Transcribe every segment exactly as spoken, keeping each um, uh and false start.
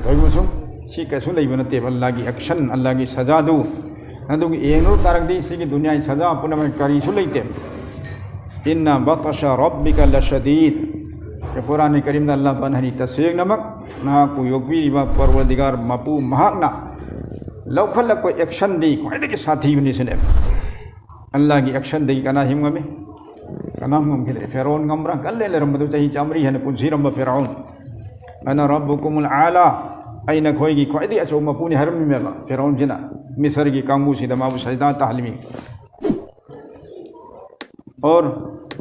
ꯑꯃꯁꯨꯡ ꯁꯤ ꯀꯩꯁꯨ ꯂꯩꯕ ꯅꯠꯇꯦꯕ, ꯑꯜꯂꯥꯒꯤ ꯑꯦꯛꯁꯟ, ꯑꯜꯂꯥꯒꯤ ꯁꯖꯥꯗꯨ꯫ ꯑꯗꯨꯒ ꯌꯦꯡꯂꯨ ꯇꯥꯔꯒꯗꯤ ꯁꯤꯒꯤ ꯗꯨꯅꯤꯌꯥꯒꯤ ꯁꯖꯥ ꯄꯨꯝꯅꯃꯛ ꯀꯔꯤꯁꯨ ꯂꯩꯇꯦ꯫ ꯏꯟꯅ ꯕꯇꯁ ꯔꯕꯤꯀ ꯂꯁꯗꯤꯗ꯫ ꯀꯨꯔꯥꯟ ꯀꯔꯤꯝꯗ ꯑꯜꯂꯥ ꯄꯥꯛꯅ ꯍꯥꯏꯔꯤ, ꯇꯁꯦꯡꯅꯃꯛ ꯅꯍꯥꯛꯄꯨ ꯌꯣꯛꯄꯤꯔꯤꯕ ꯄꯔꯋꯔꯗꯤꯒꯥꯔ ꯃꯄꯨ ꯃꯍꯥꯛꯅ ꯂꯧꯈꯠꯂꯛꯄ ꯑꯦꯛꯁꯟꯗꯤ ꯈ꯭ꯋꯥꯏꯗꯒꯤ ꯁꯥꯊꯤꯕꯅꯤ ꯁꯤꯅꯦ꯫ ꯑꯜꯂꯥꯒꯤ ꯑꯦꯛꯁꯟꯗꯒꯤ ꯀꯅꯥ ꯍꯤꯝ ꯉꯝꯃꯤ? ꯀꯅꯥ ꯉꯝꯈꯤꯗ꯭ꯔꯦ? ꯐꯦꯔꯥꯎꯟ ꯉꯝꯕ꯭ꯔꯥ? ꯀꯜꯂꯦ ꯂꯩꯔꯝꯕꯗꯨ ꯆꯍꯤ ꯆꯥꯃꯔꯤ ꯍꯦꯟꯅ ꯄꯨꯟꯁꯤꯔꯝꯕ ꯐꯦꯔꯥꯎꯟ꯫ "ꯑꯅ ꯔꯕꯨꯀꯨꯃꯨꯜ ꯑꯥꯂꯥ", ꯑꯩ ꯅꯈꯣꯏꯒꯤ ꯈ꯭ꯋꯥꯏꯗꯒꯤ ꯑꯆꯧꯕ ꯃꯄꯨꯅꯤ ꯍꯥꯏꯔꯝꯃꯤꯃꯦꯕ ꯐꯦꯔꯥꯎꯟꯁꯤꯅ, ꯃꯤꯁꯔꯒꯤ ꯀꯥꯡꯕꯨꯁꯤꯗ ꯃꯥꯕꯨ ꯁꯖꯗꯥ ꯇꯥꯍꯜꯂꯤꯃꯤ꯫ ꯑꯣꯔ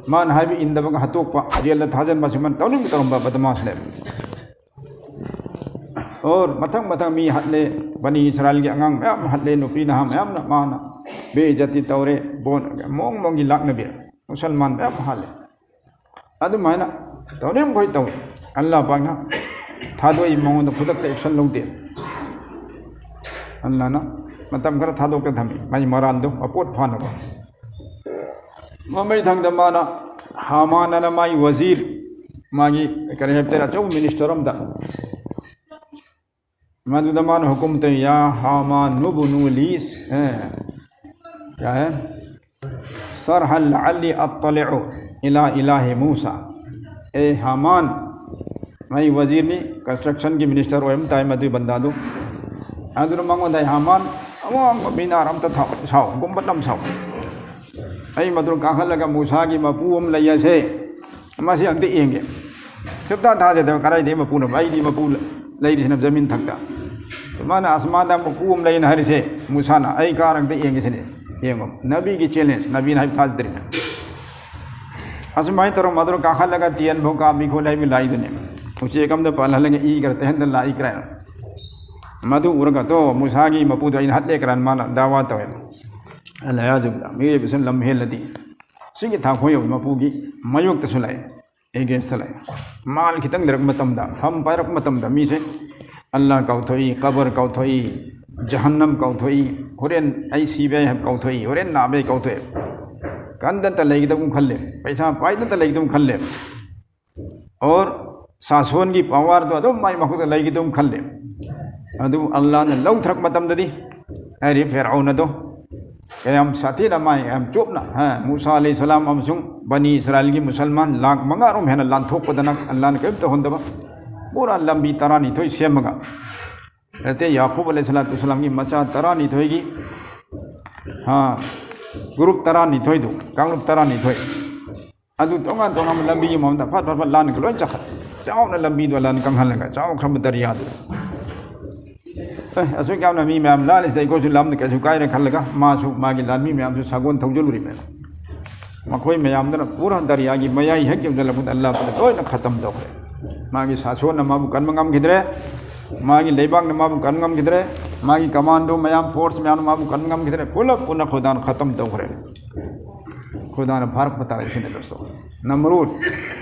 ꯃꯥꯅ ꯍꯥꯏꯕ ꯏꯟꯗꯕꯒ ꯍꯥꯠꯇꯣꯛꯄ, ꯖꯦꯜꯗ ꯊꯥꯖꯟꯕ, ꯁꯨꯃꯥꯏꯅ ꯇꯧꯅꯤꯡ ꯇꯧꯔꯝꯕ ꯕꯗꯃꯥꯁꯅꯦꯕ꯫ ꯑꯣꯔ ꯃꯊꯪ ꯃꯊꯪ ꯃꯤ ꯍꯥꯠꯂꯦ, ꯕꯅꯤ ꯏꯁꯔꯥꯏꯜꯒꯤ ꯑꯉꯥꯡ ꯃꯌꯥꯝ ꯍꯥꯠꯂꯦ, ꯅꯨꯄꯤ ꯅꯍꯥ ꯃꯌꯥꯝꯅ ꯃꯥꯅ ꯕꯦꯏꯖꯇꯤ ꯇꯧꯔꯦ, ꯕꯣꯟ ꯃꯑꯣꯡ ꯃꯑꯣꯡꯒꯤ ꯂꯥꯛꯅꯕꯤ, ꯃꯨꯁꯜꯃꯥꯟ ꯃꯌꯥꯝ ꯍꯥꯠꯂꯦ꯫ ꯑꯗꯨꯃꯥꯏꯅ ꯇꯧꯅꯤꯡꯈꯣꯏ ꯇꯧꯏ꯫ ꯑꯜꯂꯥ ꯄꯥꯛꯅ ꯊꯥꯗꯣꯛꯏ, ꯃꯉꯣꯟꯗ ꯈꯨꯗꯛꯇ ꯑꯦꯛꯁꯟ ꯂꯧꯗꯦ꯫ ꯑꯜꯂꯥꯅ ꯃꯇꯝ ꯈꯔ ꯊꯥꯗꯣꯛꯇ ꯊꯝꯃꯤ, ꯃꯥꯏ ꯃꯔꯥꯟꯗꯣ ꯃꯄꯣꯠ ꯐꯥꯅꯕ꯫ ꯃꯃꯩ ꯊꯪꯗ ꯃꯥꯅ ꯍꯥꯃꯥꯟ ꯑꯅ ꯃꯥꯒꯤ ꯋꯖꯤꯔ, ꯃꯥꯒꯤ ꯀꯔꯤ ꯍꯥꯏꯇꯥꯔꯦ, ꯑꯆꯧꯕ ꯃꯤꯅꯤꯁꯇꯔ ꯑꯝꯗ, ꯃꯗꯨꯗ ꯃꯥꯅ ꯍꯨꯀꯨꯝ ꯇꯧꯏ, "ꯌꯥ ꯍꯥꯃꯥꯟ ꯅꯨꯕꯨꯅꯨ ꯂꯤ", ꯑꯦ, ꯀꯌꯥ ꯍꯦ? "ꯁꯔꯍꯜ ꯂꯑꯜꯂꯤ ꯑꯠꯇꯂꯤꯎ ꯏꯂꯥ ꯏꯂꯥꯍꯤ ꯃꯨꯁꯥ"꯫ ꯑꯦ ꯍꯥꯃꯥꯟ, ꯃꯥꯏ ꯋꯖꯤꯔꯅꯤ, ꯀꯟꯁꯇ꯭ꯔꯛꯁꯟꯒꯤ ꯃꯤꯅꯤꯁꯇꯔ ꯑꯣꯏꯔꯝ ꯇꯥꯏ ꯃꯗꯨꯏ ꯕꯟꯗꯥꯗꯨ꯫ ꯑꯗꯨꯅ ꯃꯉꯣꯟꯗ, "ꯑꯩ ꯍꯥꯃꯥꯟ, ꯑꯃꯨꯛ ꯃꯤꯅꯥꯔ ꯑꯝꯇ ꯊꯥꯎ, ꯁꯥꯎ, ꯒꯨꯝꯕꯠ ꯑꯃ ꯁꯥꯎ꯫ ꯑꯩ ꯃꯗꯨ ꯀꯥꯈꯠꯂꯒ ꯃꯨꯁꯥꯒꯤ ꯃꯄꯨ ꯑꯃ ꯂꯩ ꯑꯁꯦ, ꯃꯁꯤ ꯑꯝꯇ ꯌꯦꯡꯒꯦ꯫ ꯁꯨꯞꯊꯥ ꯊꯥꯖꯗꯕ, ꯀꯗꯥꯏꯗꯒꯤ ꯃꯄꯨꯅꯣ? ꯑꯩꯗꯤ ꯃꯄꯨ ꯂꯩꯔꯤꯁꯤꯅ ꯖꯃꯤꯟ ꯊꯛꯇ꯫ ꯃꯥꯅ ꯑꯁꯃꯥꯟꯗ ꯃꯄꯨ ꯑꯃ ꯂꯩꯅ ꯍꯥꯏꯔꯤꯁꯦ, ꯃꯨꯁꯥꯅ, ꯑꯩ ꯀꯥꯔ ꯑꯝꯇ ꯌꯦꯡꯒꯦ ꯁꯤꯅꯤ꯫ ꯌꯦꯡꯉꯣ, ꯅꯕꯤꯒꯤ ꯆꯦꯂꯦꯟꯖ, ꯅꯕꯤꯅ ꯍꯥꯏꯕ ꯊꯥꯖꯗ꯭ꯔꯤꯅꯦ꯫ ꯑꯁꯨꯃꯥꯏꯅ ꯇꯧꯔ ꯃꯗꯨꯔ ꯀꯥꯈꯠꯂꯒ ꯇꯦꯟ ꯐꯥꯎ ꯀꯥꯕꯤ ꯈꯣꯠꯂꯤ ꯍꯥꯏꯕ ꯂꯥꯏꯗꯨꯅꯦ꯫ ꯎꯆꯦꯛ ꯑꯝꯗ ꯄꯥꯜꯍꯜꯂꯒ ꯏ ꯈꯔ ꯇꯩꯍꯟꯗ ꯂꯥꯛꯏ ꯀꯥꯏꯅ꯫ ꯃꯗꯨ ꯎꯔꯒ, "ꯇꯣ, ꯃꯨꯁꯥꯒꯤ ꯃꯄꯨꯗꯣ ꯑꯩꯅ ꯍꯠꯂꯦ" ꯀꯥꯏꯅ ꯃꯥꯅ ꯗꯥꯋꯥ ꯇꯧꯋꯦ꯫ ꯑꯜ-ꯏꯌꯥꯖꯨ ꯕꯤꯜꯂꯥꯍ꯫ ꯃꯤꯑꯣꯏꯕꯁꯤꯅ ꯂꯝ ꯍꯦꯜꯂꯗꯤ ꯁꯤꯒꯤ ꯊꯥꯛ ꯐꯥꯎ ꯌꯧꯏ꯫ ꯃꯄꯨꯒꯤ ꯃꯥꯌꯣꯛꯇꯁꯨ ꯂꯥꯛꯑꯦ, ꯑꯦꯒꯦꯟꯁꯇ ꯂꯥꯛꯑꯦ꯫ ꯃꯥꯜ ꯈꯤꯇꯪ ꯂꯩꯔꯛꯄ ꯃꯇꯝꯗ, ꯐꯝ ꯄꯥꯏꯔꯛꯄ ꯃꯇꯝꯗ ꯃꯤꯁꯦ ꯑꯜꯂꯥ ꯀꯥꯎꯊꯣꯛꯏ, ꯀꯕꯔ ꯀꯥꯎꯊꯣꯛꯏ, ꯖꯍꯟꯅꯝ ꯀꯥꯎꯊꯣꯛꯏ, ꯍꯣꯔꯦꯟ ꯑꯩ ꯁꯤꯕ ꯌꯥꯏ ꯍꯥꯏꯕ ꯀꯥꯎꯊꯣꯛꯏ, ꯍꯣꯔꯦꯟ ꯅꯥꯕ ꯌꯥꯏ ꯀꯥꯎꯊꯣꯛꯏ꯫ ꯀꯟꯗꯇ ꯂꯩꯒꯗꯕ ꯈꯜꯂꯦ, ꯄꯩꯁꯥ ꯄꯥꯏꯗꯇ ꯂꯩꯒꯗꯕ ꯈꯜꯂꯦ꯫ ꯑꯣꯔ ꯁꯥꯁꯣꯟꯒꯤ ꯄꯋꯥꯔꯗꯣ ꯑꯗꯨꯝ ꯃꯥꯏ ꯃꯈꯨꯠꯇ ꯂꯩꯒꯗꯧ ꯈꯜꯂꯦ꯫ ꯑꯗꯨ ꯑꯜꯂꯥꯅ ꯂꯧꯊꯔꯛꯄ ꯃꯇꯝꯗꯗꯤ, ꯍꯥꯏꯔꯤꯕ ꯐꯦꯔꯥꯎꯟ ꯑꯗꯣ ꯀꯌꯥꯝ ꯁꯥꯊꯤꯅ, ꯃꯥꯏ ꯌꯥꯝ ꯆꯣꯞꯅ, ꯍꯥ, ꯃꯨꯁꯥ ꯑꯂꯩꯍꯤ ꯁꯂꯥꯝ ꯑꯃꯁꯨꯡ ꯕꯅꯤ ꯏꯁꯔꯥꯏꯜꯒꯤ ꯃꯨꯁꯜꯃꯥꯟ ꯂꯥꯛ ꯃꯉꯥꯔꯣꯝ ꯍꯦꯟꯅ ꯂꯥꯟꯊꯣꯛꯄꯗꯅ ꯑꯜꯂꯥꯅ ꯀꯔꯤꯝ ꯇꯧꯍꯟꯗꯕ, ꯄꯨꯔꯥ ꯂꯝꯕꯤ ꯇꯔꯥꯅꯤꯊꯣꯏ ꯁꯦꯝꯃꯒ, ꯅꯠꯇꯦ, ꯌꯥꯀꯨꯕ ꯑꯂꯩꯍꯤ ꯁꯂꯥꯇꯨ ꯁꯂꯥꯝꯒꯤ ꯃꯆꯥ ꯇꯔꯥꯅꯤꯊꯣꯏꯒꯤ, ꯍꯥ, ꯒ꯭ꯔꯨꯞ ꯇꯔꯥꯅꯤꯊꯣꯏꯗꯨ, ꯀꯥꯡꯂꯨꯞ ꯇꯔꯥꯅꯤꯊꯣꯏ, ꯑꯗꯨ ꯇꯣꯉꯥꯟ ꯇꯣꯉꯥꯟꯕ ꯂꯝꯕꯤꯒꯤ ꯃꯑꯣꯡꯗ ꯐꯠ ꯐꯠ ꯐꯠ ꯂꯥꯟꯒ ꯂꯣꯏ ꯆꯠꯈ꯭ꯔꯦ꯫ ꯆꯥꯎꯅ ꯂꯝꯕꯤꯗꯣ ꯂꯥꯟ ꯀꯪꯍꯜꯂꯒ ꯆꯥꯎꯈ꯭ꯔꯕ ꯗꯔꯤꯌꯥꯗꯨ꯫ ꯑꯦ, ꯑꯁꯨꯛ ꯌꯥꯝꯅ ꯃꯤ ꯃꯌꯥꯝ ꯂꯥꯜꯂꯤꯁꯤꯗ ꯑꯩꯈꯣꯏꯁꯨ ꯂꯝꯗ ꯀꯩꯁꯨ ꯀꯥꯏꯔꯦ ꯈꯜꯂꯒ ꯃꯥꯁꯨ ꯃꯥꯒꯤ ꯂꯥꯟꯃꯤ ꯃꯌꯥꯝꯁꯨ ꯁꯥꯒꯣꯟ ꯊꯧꯖꯤꯜꯂꯨꯔꯤꯕꯅꯤ꯫ ꯃꯈꯣꯏ ꯃꯌꯥꯝꯗꯨꯅ ꯄꯨꯔꯥ ꯗꯔꯤꯌꯥꯒꯤ ꯃꯌꯥꯏ ꯍꯦꯛ ꯌꯧꯁꯤꯜꯂꯛꯄꯗ ꯑꯜꯂꯥꯍ ꯇꯥꯂꯥ ꯂꯣꯏꯅ ꯈꯇꯝ ꯇꯧꯈ꯭ꯔꯦ꯫ ꯃꯥꯒꯤ ꯁꯥꯁꯣꯟꯅ ꯃꯥꯕꯨ ꯀꯟꯕ ꯉꯝꯈꯤꯗ꯭ꯔꯦ, ꯃꯥꯒꯤ ꯂꯩꯕꯥꯛꯅ ꯃꯥꯕꯨ ꯀꯟꯕ ꯉꯝꯈꯤꯗ꯭ꯔꯦ, ꯃꯥꯒꯤ ꯀꯃꯥꯟꯗꯣ ꯃꯌꯥꯝ, ꯐꯣꯔꯁ ꯃꯌꯥꯝꯅ ꯃꯥꯕꯨ ꯀꯟꯕ ꯉꯝꯈꯤꯗ꯭ꯔꯦ, ꯄꯨꯂꯞ ꯄꯨꯟꯅ ꯈꯨꯗꯥꯅ ꯈꯇꯝ ꯇꯧꯈ꯭ꯔꯦ꯫ ꯈꯨꯗꯥꯅ ꯐꯥꯔꯛꯄ ꯇꯥꯔꯦ ꯁꯤꯅ ꯗꯣꯁꯇꯣ꯫ ꯅꯝꯔꯨꯗ,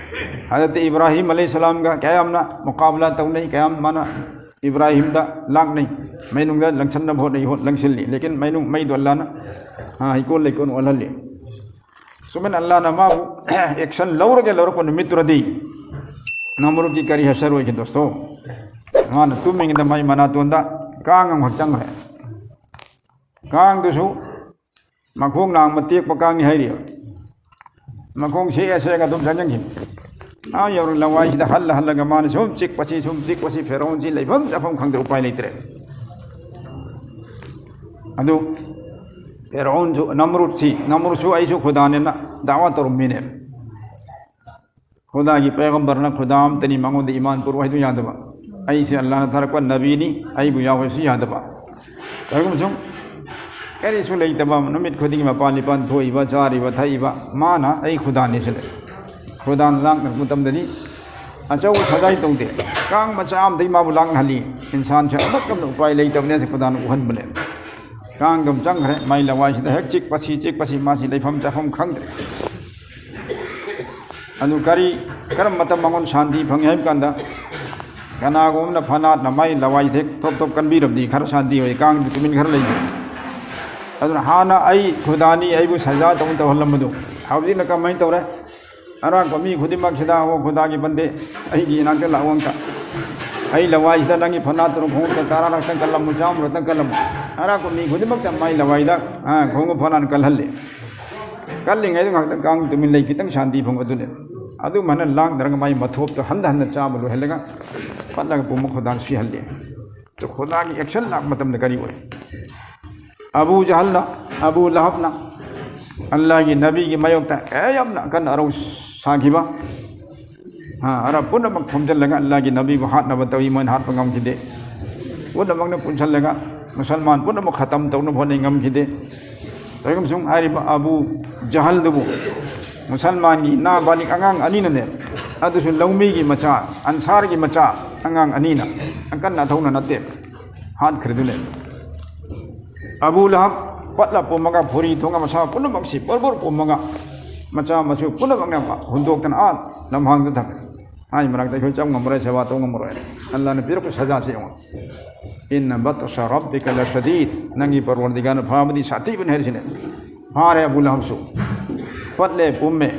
ꯍꯖꯔꯠ ꯏꯕ꯭ꯔꯥꯍꯤꯝ ꯑꯂꯩꯍꯤ ꯁꯂꯥꯝꯒ ꯀꯌꯥꯝꯅ ꯃꯨꯀꯥꯕꯂꯥ ꯇꯧꯅꯩ, ꯀꯌꯥꯝ ꯃꯥꯅ ꯏꯕ꯭ꯔꯥꯍꯤꯝꯗ ꯂꯥꯛꯅꯩ, ꯃꯩꯅꯨꯡꯗ ꯂꯪꯁꯟꯅꯕ ꯍꯣꯠꯅꯩ, ꯍꯣꯠ-, ꯂꯪꯁꯤꯜꯂꯤ꯫ ꯂꯦꯀꯤꯟ ꯃꯩꯅꯨꯡ, ꯃꯩꯗꯣ ꯑꯜꯂꯥꯅ, ꯑ, ꯍꯩꯀꯣꯜ ꯂꯩꯀꯣꯜ ꯑꯣꯜꯍꯜꯂꯤ꯫ ꯁꯨꯃꯥꯏꯅ ꯑꯜꯂꯥꯅ ꯃꯥꯕꯨ ꯑꯦꯛꯁꯟ ꯂꯧꯔꯒ ꯂꯧꯔꯛꯄ ꯅꯨꯃꯤꯠꯇꯨꯗꯗꯤ ꯅꯝꯔꯨꯗꯀꯤ ꯀꯔꯤ ꯍꯁꯔ ꯑꯣꯏꯒꯦ ꯗꯣꯁꯇꯣ? ꯃꯥꯅ ꯇꯨꯝꯃꯤꯉꯩꯗ ꯃꯥꯏ ꯃꯅꯥꯇꯣꯟꯗ ꯀꯥꯡ ꯑꯃꯈꯛ ꯆꯪꯈ꯭ꯔꯦ꯫ ꯀꯥꯡꯗꯨꯁꯨ ꯃꯈꯣꯡ ꯅꯥꯝꯃ ꯇꯦꯛꯄ ꯀꯥꯡꯅꯤ ꯍꯥꯏꯔꯤꯕ꯫ ꯃꯈꯣꯡ ꯁꯦꯛꯑ ꯁꯦꯛꯑꯒ ꯑꯗꯨꯝ ꯆꯪꯁꯤꯟꯈꯤꯕ꯫ ꯑꯥ ꯌꯧꯔ ꯂꯋꯥꯏꯁꯤꯗ ꯍꯜꯂ ꯍꯜꯂꯒ ꯃꯥꯅ ꯁꯨꯝ ꯆꯤꯛꯄꯁꯤ, ꯁꯨꯝ ꯆꯤꯛꯄꯁꯤ, ꯐꯦꯔꯥꯎꯟꯁꯤ ꯂꯩꯐꯝ ꯆꯥꯐꯝ ꯈꯪꯗ꯭ꯔꯦ, ꯎꯄꯥꯏ ꯂꯩꯇ꯭ꯔꯦ꯫ ꯑꯗꯨ ꯐꯦꯔꯥꯎꯟꯁꯨ, ꯅꯝꯔꯨꯗꯁꯤ, ꯅꯝꯔꯨꯗꯁꯨ ꯑꯩꯁꯨ ꯈꯨꯗꯥꯅꯦꯅ ꯗꯥꯋꯥ ꯇꯧꯔꯝꯃꯤꯅꯦ꯫ ꯈꯨꯗꯥꯒꯤ ꯄꯩꯒꯝꯕꯔꯅ ꯈꯨꯗꯥ ꯑꯃꯠꯇꯅꯤ, ꯃꯉꯣꯟꯗ ꯏꯃꯥꯟ ꯄꯨꯔꯛꯎ ꯍꯥꯏꯗꯨ ꯌꯥꯗꯕ꯫ ꯑꯩꯁꯦ ꯑꯜꯂꯥꯍꯅ ꯊꯥꯔꯛꯄ ꯅꯕꯤꯅꯤ, ꯑꯩꯕꯨ ꯌꯥꯎꯍꯜꯂꯁꯨ ꯌꯥꯗꯕ꯫ ꯀꯔꯤꯒꯨꯝꯕ ꯁꯨꯝ ꯀꯔꯤꯁꯨ ꯂꯩꯇꯕ, ꯅꯨꯃꯤꯠ ꯈꯨꯗꯤꯡꯒꯤ ꯃꯄꯥꯟ ꯂꯤꯄꯥꯟ ꯊꯣꯛꯏꯕ, ꯆꯥꯔꯤꯕ, ꯊꯛꯏꯕ, ꯃꯥꯅ ꯑꯩ ꯈꯨꯗꯥꯅꯤ ꯁꯤꯜꯂꯦ꯫ ꯈꯨꯗꯥꯅ ꯂꯥꯛꯅꯔꯛꯄ ꯃꯇꯝꯗꯗꯤ ꯑꯆꯧꯕ ꯁꯖꯥꯏ ꯇꯧꯗꯦ꯫ ꯀꯥꯡ ꯃꯆꯥ ꯑꯃꯗꯒꯤ ꯃꯥꯕꯨ ꯂꯥꯛꯅꯍꯜꯂꯤ꯫ ꯏꯟꯁꯥꯟꯁꯦ ꯑꯃꯠꯇ ꯎꯄꯥꯏ ꯂꯩꯇꯕꯅꯦ, ꯈꯨꯗꯥꯅ ꯎꯍꯟꯕꯅꯦ꯫ ꯀꯥꯡꯗꯨꯝ ꯆꯪꯈ꯭ꯔꯦ, ꯃꯥꯏ ꯂꯋꯥꯏꯁꯤꯗ ꯍꯦꯛ ꯆꯤꯛꯄꯁꯤ, ꯆꯤꯛꯄꯁꯤ, ꯃꯥꯁꯤ ꯂꯩꯐꯝ ꯆꯥꯐꯝ ꯈꯪꯗ꯭ꯔꯦ꯫ ꯑꯗꯨ ꯀꯔꯤ, ꯀꯔꯝꯕ ꯃꯇꯝ ꯃꯉꯣꯟ ꯁꯥꯟꯇꯤ ꯐꯪꯉꯤ ꯍꯥꯏꯕ ꯀꯥꯟꯗ, ꯀꯅꯥꯒꯨꯝꯕꯅ ꯐꯅꯥꯠꯅ ꯃꯥꯏ ꯂꯋꯥꯏꯁꯤꯗ ꯍꯦꯛ ꯊꯣꯞ ꯊꯣꯞ ꯀꯟꯕꯤꯔꯕꯗꯤ ꯈꯔ ꯁꯥꯟꯇꯤ ꯑꯣꯏ, ꯀꯥꯡꯗꯨ ꯇꯨꯃꯤꯟ ꯈꯔ ꯂꯩꯕ꯫ ꯑꯗꯨꯅ ꯍꯥꯟꯅ ꯑꯩ ꯈꯨꯗꯥꯅꯤ, ꯑꯩꯕꯨ ꯁꯖꯥ ꯇꯧꯅ ꯇꯧꯍꯜꯂꯝꯕꯗꯨ ꯍꯧꯖꯤꯛꯅ ꯀꯃꯥꯏꯅ ꯇꯧꯔꯦ? ꯑꯔꯥꯛꯄ ꯃꯤ ꯈꯨꯗꯤꯡꯃꯛꯁꯤꯗ, "ꯑꯣ ꯈꯨꯗꯥꯒꯤ ꯕꯟꯗꯦ, ꯑꯩꯒꯤ ꯏꯅꯥꯛꯇ ꯂꯥꯛꯑꯣ ꯑꯝꯇ꯫ ꯑꯩ ꯂꯋꯥꯏꯁꯤꯗ ꯅꯪꯒꯤ ꯐꯅꯥ ꯇꯔꯨꯛ ꯈꯣꯡꯎꯞꯇ ꯇꯔꯥꯔꯛꯇꯪ ꯀꯜꯂꯝꯃꯨ, ꯆꯥꯝꯃꯔꯛꯇꯪ ꯀꯜꯂꯝꯃꯨ"꯫ ꯑꯔꯥꯛꯄ ꯃꯤ ꯈꯨꯗꯤꯡꯃꯛꯇ ꯃꯥꯏ ꯂꯋꯥꯏꯗ, ꯑ, ꯈꯣꯡꯎꯞ ꯐꯅꯥꯟ ꯀꯜꯍꯜꯂꯤ꯫ ꯀꯜꯂꯤꯉꯩꯗ ꯉꯥꯏꯍꯥꯛꯇꯪ ꯀꯥꯡ ꯇꯨꯃꯤꯟ ꯂꯩ, ꯈꯤꯇꯪ ꯁꯥꯟꯇꯤ ꯐꯪꯕ ꯑꯗꯨꯅꯤ꯫ ꯑꯗꯨꯃꯥꯏꯅ ꯂꯥꯡꯗꯔꯒ ꯃꯥꯏ ꯃꯊꯣꯞꯇꯣ ꯍꯟꯗ ꯍꯟꯗ ꯆꯥꯕ ꯂꯣꯏꯍꯜꯂꯒ ꯄꯠꯂꯒ ꯄꯨꯝꯕ ꯈꯨꯗꯥꯡ ꯁꯤꯍꯜꯂꯤ꯫ ꯑꯗꯨ ꯈꯨꯗꯥꯡꯒꯤ action ꯂꯥꯛꯄ ꯃꯇꯝꯗ ꯀꯔꯤ ꯑꯣꯏ? ꯑꯕꯨ ꯖꯍꯜꯅ, ꯑꯕꯨ ꯂꯍꯕꯅ ꯑꯜꯂꯥꯍꯒꯤ ꯅꯕꯤꯒꯤ ꯃꯥꯌꯣꯛꯇ ꯀꯌꯥ ꯌꯥꯝꯅ ꯑꯀꯟ ꯑꯔꯧ ꯁꯥꯈꯤꯕ, ꯑ, ꯑꯔꯕ ꯄꯨꯝꯅꯃꯛ ꯈꯣꯝꯖꯤꯜꯂꯒ ꯑꯜꯂꯥꯍꯒꯤ ꯅꯕꯤꯕꯨ ꯍꯥꯠꯅꯕ ꯇꯧꯏ, ꯃꯣꯏꯅ ꯍꯥꯠꯄ ꯉꯝꯈꯤꯗꯦ꯫ ꯄꯨꯝꯅꯃꯛꯅ ꯄꯨꯟꯁꯤꯜꯂꯒ ꯃꯨꯁꯜꯃꯥꯟ ꯄꯨꯝꯅꯃꯛ ꯈꯇꯝ ꯇꯧꯅꯕ ꯍꯣꯠꯅꯩ, ꯉꯝꯈꯤꯗꯦ꯫ ꯇꯧꯏꯒꯨꯝꯁꯨꯡ ꯍꯥꯏꯔꯤꯕ ꯑꯕꯨ ꯖꯍꯜꯗꯨꯕꯨ ꯃꯨꯁꯜꯃꯥꯟꯒꯤ ꯅꯥꯕꯥꯂꯤꯛ ꯑꯉꯥꯡ ꯑꯅꯤꯅꯅꯦ, ꯑꯗꯨꯁꯨ ꯂꯧꯃꯤꯒꯤ ꯃꯆꯥ, ꯑꯟꯁꯥꯔꯒꯤ ꯃꯆꯥ ꯑꯉꯥꯡ ꯑꯅꯤꯅ, ꯑꯀꯟ ꯑꯊꯧꯅ ꯅꯠꯇꯦ, ꯍꯥꯠꯈ꯭ꯔꯤꯗꯨꯅꯦ꯫ ꯑꯕꯨ ꯂꯍꯕ ꯄꯠꯂ ꯄꯨꯝꯃꯒ, ꯐꯨꯔꯤ ꯊꯣꯡꯉ, ꯃꯁꯥ ꯄꯨꯝꯅꯃꯛꯁꯤ ꯕꯣꯔ ꯕꯣꯔ ꯄꯨꯝꯃꯒ, ꯃꯆꯥ ꯃꯁꯨ ꯄꯨꯝꯅꯃꯛꯅ ꯍꯨꯟꯗꯣꯛꯇꯅ ꯑꯥ ꯂꯝꯍꯥꯡꯗ ꯊꯝꯃꯦ꯫ ꯃꯥꯒꯤ ꯃꯔꯛꯇ ꯑꯩꯈꯣꯏ ꯆꯪ ꯉꯝꯃꯔꯣꯏ, ꯁꯦꯕꯥ ꯇꯧ ꯉꯝꯃꯔꯣꯏ꯫ ꯑꯜꯂꯥꯍꯅ ꯄꯤꯔꯛꯄ ꯁꯖꯥꯁꯦ ꯌꯦꯡꯉꯣ꯫ "ꯏꯟꯅ ꯕꯠꯁ ꯔꯕꯤꯀ ꯂꯁꯗꯤꯗ", ꯅꯪꯒꯤ ꯄꯔꯋꯔꯗꯤꯒꯥꯔꯅ ꯐꯥꯕꯗꯤ ꯁꯥꯊꯤꯕꯅꯤ ꯍꯥꯏꯔꯤꯁꯤꯅꯦ꯫ ꯐꯥꯔꯦ ꯑꯕꯨ ꯂꯍꯕꯁꯨ꯫ ꯄꯠꯂꯦ, ꯄꯨꯝꯃꯦ꯫